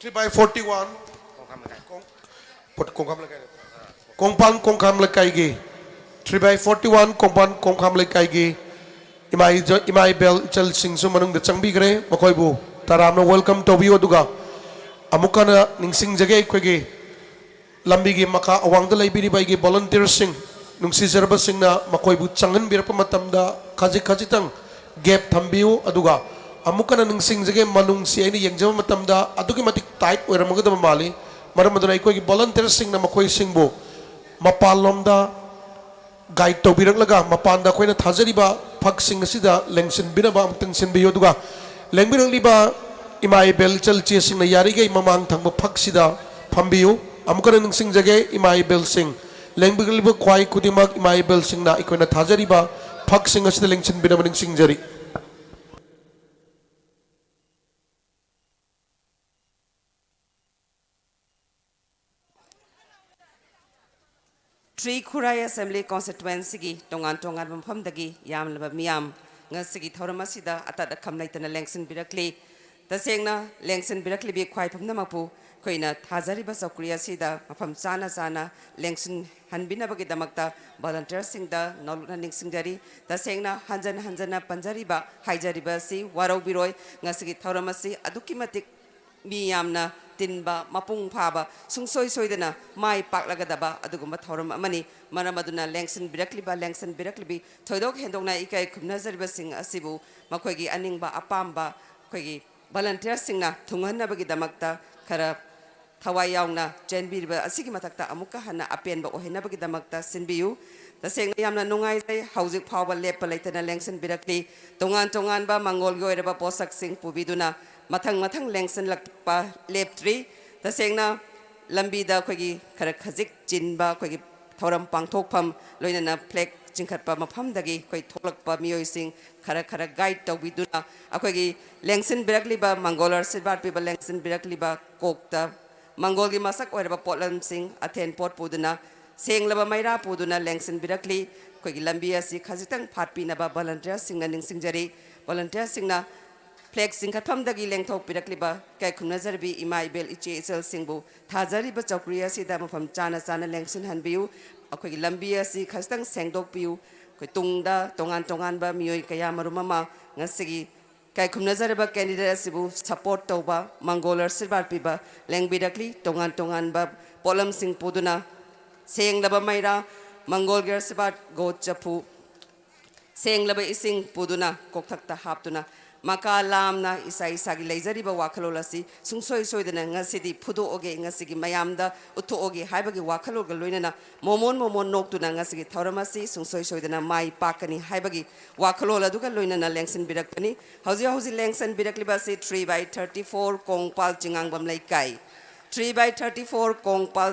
three by forty one, ꯀꯣꯡ-, ꯄꯣꯠ-, ꯀꯣꯡꯈꯥꯝ ꯂꯩꯀꯥꯏ, ꯀꯣꯡꯄꯥꯟ ꯀꯣꯡꯈꯥꯝ ꯂꯩꯀꯥꯏꯒꯤ, three by forty one ꯀꯣꯡꯄꯥꯟ ꯀꯣꯡꯈꯥꯝ ꯂꯩꯀꯥꯏꯒꯤ ꯏꯃꯥ ꯏꯖ-, ꯏꯃꯥ ꯏꯕꯦꯜ ꯏꯆꯜꯁꯤꯡꯁꯨ ꯃꯅꯨꯡꯗ ꯆꯪꯕꯤꯈ꯭ꯔꯦ꯫ ꯃꯈꯣꯏꯕꯨ ꯇꯔꯥꯝꯅ welcome ꯇꯧꯕꯤꯌꯨ꯫ ꯑꯗꯨꯒ ꯑꯃꯨꯛ ꯍꯟꯅ ꯅꯤꯡꯁꯤꯡꯖꯒꯦ, ꯑꯩꯈꯣꯏꯒꯤ ꯂꯝꯕꯤꯒꯤ ꯃꯈꯥ ꯑꯋꯥꯡꯗ ꯂꯩꯕꯤꯔꯤꯕ ꯑꯩꯒꯤ ꯚꯣꯂꯟꯇꯤꯌꯔꯁꯤꯡ, ꯅꯨꯡꯁꯤꯖꯔꯕꯁꯤꯡꯅ ꯃꯈꯣꯏꯕꯨ ꯆꯪꯍꯟꯕꯤꯔꯛꯄ ꯃꯇꯝꯗ ꯈꯖꯤꯛ ꯈꯖꯤꯛꯇꯪ ꯒꯦꯞ ꯊꯝꯕꯤꯌꯨ꯫ ꯑꯗꯨꯒ ꯑꯃꯨꯛ ꯍꯟꯅ ꯅꯤꯡꯁꯤꯡꯖꯒꯦ, ꯃꯅꯨꯡꯁꯤ ꯑꯩꯅ ꯌꯦꯡꯖꯕ ꯃꯇꯝꯗ ꯑꯗꯨꯛꯀꯤ ꯃꯇꯤꯛ ꯇꯥꯏꯠ ꯑꯣꯏꯔꯝꯒꯗꯕ ꯃꯥꯜꯂꯤ꯫ ꯃꯔꯝ ꯑꯗꯨꯅ ꯑꯩꯈꯣꯏꯒꯤ ꯚꯣꯂꯟꯇꯤꯌꯔꯁꯤꯡꯅ ꯃꯈꯣꯏꯁꯤꯡꯕꯨ ꯃꯄꯥꯟꯂꯣꯝꯗ ꯒꯥꯏꯗ ꯇꯧꯕꯤꯔꯛꯂꯒ ꯃꯄꯥꯟꯗ ꯑꯩꯈꯣꯏꯅ ꯊꯥꯖꯔꯤꯕ ꯐꯛꯁꯤꯡ ꯑꯁꯤꯗ ꯂꯦꯡꯁꯤꯟꯕꯤꯅꯕ ꯑꯃꯨꯛꯇꯪ ꯁꯤꯟꯕꯤꯌꯨ꯫ ꯑꯗꯨꯒ ꯂꯦꯡꯕꯤꯔꯛꯂꯤꯕ ꯏꯃꯥ ꯏꯕꯦꯜ ꯏꯆꯜ ꯏꯆꯦꯁꯤꯡꯅ ꯌꯥꯔꯤꯈꯩ ꯃꯃꯥꯡ ꯊꯪꯕ ꯐꯛꯁꯤꯗ ꯐꯝꯕꯤꯌꯨ꯫ ꯑꯃꯨꯛ ꯍꯟꯅ ꯅꯤꯡꯁꯤꯡꯖꯒꯦ, ꯏꯃꯥ ꯏꯕꯦꯜꯁꯤꯡ, ꯂꯦꯡꯕꯤꯔꯛꯂꯤꯕ ꯈ꯭ꯋꯥꯏ ꯈꯨꯗꯤꯡꯃꯛ ꯏꯃꯥ ꯏꯕꯦꯜꯁꯤꯡꯅ ꯑꯩꯈꯣꯏꯅ ꯊꯥꯖꯔꯤꯕ ꯐꯛꯁꯤꯡ ꯑꯁꯤꯗ ꯂꯦꯡꯁꯤꯟꯕꯤꯅꯕ ꯅꯤꯡꯁꯤꯡꯖꯔꯤ꯫ ꯇ꯭ꯔꯤ ꯈꯨꯔꯥꯏ ꯑꯦꯁꯦꯝꯕ꯭ꯂꯤ ꯀꯣꯟꯁꯇꯤꯇ꯭ꯋꯦꯟꯁꯤꯒꯤ ꯇꯣꯉꯥꯟ ꯇꯣꯉꯥꯟꯕ ꯃꯐꯝꯗꯒꯤ ꯌꯥꯝꯂꯕ ꯃꯤꯌꯥꯝ ꯉꯁꯤꯒꯤ ꯊꯧꯔꯝ ꯑꯁꯤꯗ ꯑꯇꯠ ꯑꯈꯝ ꯂꯩꯇꯅ ꯂꯦꯡꯁꯤꯟꯕꯤꯔꯛꯂꯤ꯫ ꯇꯁꯦꯡꯅ ꯂꯦꯡꯁꯤꯟꯕꯤꯔꯛꯂꯤꯕꯤ ꯈ꯭ꯋꯥꯏ ꯄꯨꯝꯅꯃꯛꯄꯨ ꯑꯩꯈꯣꯏꯅ ꯊꯥꯖꯔꯤꯕ ꯆꯧꯀ꯭ꯔꯤ ꯑꯁꯤꯗ ꯃꯐꯝ ꯆꯥꯅ ꯆꯥꯅ ꯂꯦꯡꯁꯤꯟꯍꯟꯕꯤꯅꯕꯒꯤꯗꯃꯛꯇ volunteerꯁꯤꯡꯗ ꯅꯧꯂꯨꯛꯅ ꯅꯤꯡꯁꯤꯡꯖꯔꯤ꯫ ꯇꯁꯦꯡꯅ ꯍꯟꯖꯟ ꯍꯟꯖꯟꯅ ꯄꯟꯖꯔꯤꯕ, ꯍꯥꯏꯖꯔꯤꯕ ꯑꯁꯤ ꯋꯥꯔꯧꯕꯤꯔꯣꯏ꯫ ꯉꯁꯤꯒꯤ ꯊꯧꯔꯝ ꯑꯁꯤ ꯑꯗꯨꯛꯀꯤ ꯃꯇꯤꯛ ꯃꯤ ꯌꯥꯝꯅ ꯇꯤꯟꯕ, ꯃꯄꯨꯡ ꯐꯥꯕ, ꯁꯨꯡꯁꯣꯏ ꯁꯣꯏꯗꯅ ꯃꯥꯏ ꯄꯥꯛꯂꯒꯗꯕ ꯑꯗꯨꯒꯨꯝꯕ ꯊꯧꯔꯝ ꯑꯃꯅꯤ꯫ ꯃꯔꯝ ꯑꯗꯨꯅ ꯂꯦꯡꯁꯤꯟꯕꯤꯔꯛꯂꯤꯕ, ꯂꯦꯡꯁꯤꯟꯕꯤꯔꯛꯂꯤꯕꯤ ꯊꯣꯏꯗꯣꯛ ꯍꯦꯟꯗꯣꯛꯅ ꯏꯀꯥꯏ ꯈꯨꯝꯅꯖꯔꯤꯕꯁꯤꯡ ꯑꯁꯤꯕꯨ ꯃꯈꯣꯏꯒꯤ ꯑꯅꯤꯡꯕ ꯑꯄꯥꯝꯕ ꯑꯩꯈꯣꯏꯒꯤ volunteerꯁꯤꯡꯅ ꯊꯨꯡꯍꯟꯅꯕꯒꯤꯗꯃꯛꯇ ꯈꯔ ꯊꯋꯥꯏ ꯌꯥꯎꯅ ꯆꯦꯟꯕꯤꯔꯤꯕ ꯑꯁꯤꯒꯤ ꯃꯊꯛꯇ ꯑꯃꯨꯛꯀ ꯍꯟꯅ ꯑꯄꯦꯟꯕ ꯑꯣꯏꯍꯟꯅꯕꯒꯤꯗꯃꯛꯇ ꯁꯤꯟꯕꯤꯌꯨ꯫ ꯇꯁꯦꯡꯅ ꯌꯥꯝꯅ ꯅꯨꯡꯉꯥꯏꯖꯩ, ꯍꯧꯖꯤꯛ ꯐꯥꯎꯕ ꯂꯦꯞꯄ ꯂꯩꯇꯅ ꯂꯦꯡꯁꯤꯟꯕꯤꯔꯛꯂꯤ꯫ ꯇꯣꯉꯥꯟ ꯇꯣꯉꯥꯟꯕ ꯃꯪꯒꯣꯜꯒꯤ ꯑꯣꯏꯔꯕ ꯄꯣꯠꯁꯛꯁꯤꯡ ꯄꯨꯕꯤꯗꯨꯅ ꯃꯊꯪ ꯃꯊꯪ ꯂꯦꯡꯁꯤꯜꯂꯛꯄ ꯂꯦꯞꯇ꯭ꯔꯤ꯫ ꯇꯁꯦꯡꯅ ꯂꯝꯕꯤꯗ ꯑꯩꯈꯣꯏꯒꯤ ꯈꯔ ꯈꯖꯤꯛ ꯆꯤꯟꯕ ꯑꯩꯈꯣꯏꯒꯤ ꯊꯧꯔꯝ ꯄꯥꯡꯊꯣꯛꯐꯝ, ꯂꯣꯏꯅꯅ flag ꯆꯤꯡꯈꯠꯄ ꯃꯐꯝꯗꯒꯤ ꯑꯩꯈꯣꯏ ꯊꯣꯛꯂꯛꯄ ꯃꯤꯑꯣꯏꯁꯤꯡ ꯈꯔ ꯈꯔ guide ꯇꯧꯕꯤꯗꯨꯅ ꯑꯩꯈꯣꯏꯒꯤ ꯂꯦꯡꯁꯤꯟꯕꯤꯔꯛꯂꯤꯕ, ꯃꯪꯒꯣꯜ ꯑꯥꯁꯤꯔꯕꯥꯗ ꯄꯤꯕ ꯂꯦꯡꯁꯤꯟꯕꯤꯔꯛꯂꯤꯕ ꯀꯣꯛꯇ ꯃꯪꯒꯣꯜꯒꯤ ꯃꯁꯛ ꯑꯣꯏꯔꯕ ꯄꯣꯠꯂꯝꯁꯤꯡ, ꯑꯊꯦꯟ ꯄꯣꯠ ꯄꯨꯗꯨꯅ, ꯁꯦꯡꯂꯕ ꯃꯩꯔꯥ ꯄꯨꯗꯨꯅ ꯂꯦꯡꯁꯤꯟꯕꯤꯔꯛꯂꯤ꯫ ꯑꯩꯈꯣꯏꯒꯤ ꯂꯝꯕꯤ ꯑꯁꯤ ꯈꯖꯤꯛꯇꯪ ꯐꯥꯠꯄꯤꯅꯕ volunteerꯁꯤꯡꯅ ꯅꯤꯡꯁꯤꯡꯖꯔꯤ꯫ Volunteerꯁꯤꯡꯅ flag ꯆꯤꯡꯈꯠꯐꯝꯗꯒꯤ ꯂꯦꯡꯊꯣꯛꯄꯤꯔꯛꯂꯤꯕ ꯏꯀꯥꯏ ꯈꯨꯝꯅꯖꯔꯕꯤ ꯏꯃꯥ ꯏꯕꯦꯜ ꯏꯆꯦ ꯏꯆꯜꯁꯤꯡꯕꯨ ꯊꯥꯖꯔꯤꯕ ꯆꯧꯀ꯭ꯔꯤ ꯑꯁꯤꯗ ꯃꯐꯝ ꯆꯥꯅ ꯆꯥꯅ ꯂꯦꯡꯁꯤꯟꯍꯟꯕꯤꯌꯨ꯫ ꯑꯩꯈꯣꯏꯒꯤ ꯂꯝꯕꯤ ꯑꯁꯤ ꯈꯖꯤꯛꯇꯪ ꯁꯦꯡꯗꯣꯛꯄꯤꯌꯨ꯫ ꯑꯩꯈꯣꯏ ꯇꯨꯡꯗ ꯇꯣꯉꯥꯟ ꯇꯣꯉꯥꯟꯕ ꯃꯤꯑꯣꯏ ꯀꯌꯥ ꯃꯔꯨꯝ ꯑꯃ ꯉꯁꯤꯒꯤ ꯏꯀꯥꯏ ꯈꯨꯝꯅꯖꯔꯕ candidate ꯑꯁꯤꯕꯨ support ꯇꯧꯕ, ꯃꯪꯒꯣꯜ ꯑꯥꯁꯤꯔꯕꯥꯗ ꯄꯤꯕ ꯂꯦꯡꯕꯤꯔꯛꯂꯤ꯫ ꯇꯣꯉꯥꯟ ꯇꯣꯉꯥꯟꯕ ꯄꯣꯠꯂꯝꯁꯤꯡ ꯄꯨꯗꯨꯅ, ꯁꯦꯡꯂꯕ ꯃꯩꯔꯥ, ꯃꯪꯒꯣꯜꯒꯤ ꯑꯥꯁꯤꯔꯕꯥꯗ ꯒꯣꯠ ꯆꯐꯨ, ꯁꯦꯡꯂꯕ ꯏꯁꯤꯡ ꯄꯨꯗꯨꯅ, ꯀꯣꯛꯊꯛꯇ ꯍꯥꯞꯇꯨꯅ, ꯃꯀꯥ ꯂꯥꯝꯅ ꯏꯁꯥ ꯏꯁꯥꯒꯤ ꯂꯩꯖꯔꯤꯕ ꯋꯥꯈꯜꯂꯣꯟ ꯑꯁꯤ ꯁꯨꯡꯁꯣꯏ ꯁꯣꯏꯗꯅ ꯉꯁꯤꯗꯤ ꯐꯨꯗꯣꯛꯑꯒꯦ, ꯉꯁꯤꯒꯤ ꯃꯌꯥꯝꯗ ꯎꯠꯊꯣꯛꯑꯒꯦ ꯍꯥꯏꯕꯒꯤ ꯋꯥꯈꯜꯂꯣꯟꯒ ꯂꯣꯏꯅꯅ ꯃꯣꯃꯣꯟ ꯃꯣꯃꯣꯟ ꯅꯣꯛꯇꯨꯅ ꯉꯁꯤꯒꯤ ꯊꯧꯔꯝ ꯑꯁꯤ ꯁꯨꯡꯁꯣꯏ ꯁꯣꯏꯗꯅ ꯃꯥꯏ ꯄꯥꯛꯀꯅꯤ ꯍꯥꯏꯕꯒꯤ ꯋꯥꯈꯜꯂꯣꯟ ꯑꯗꯨꯒ ꯂꯣꯏꯅꯅ ꯂꯦꯡꯁꯤꯟꯕꯤꯔꯛꯄꯅꯤ꯫ ꯍꯧꯖꯤꯛ ꯍꯧꯖꯤꯛ ꯂꯦꯡꯁꯤꯟꯕꯤꯔꯛꯂꯤꯕ ꯑꯁꯤ three by thirty four Kongpal ꯆꯤꯉꯥꯡꯕꯝ ꯂꯩꯀꯥꯏ, three by thirty four Kongpal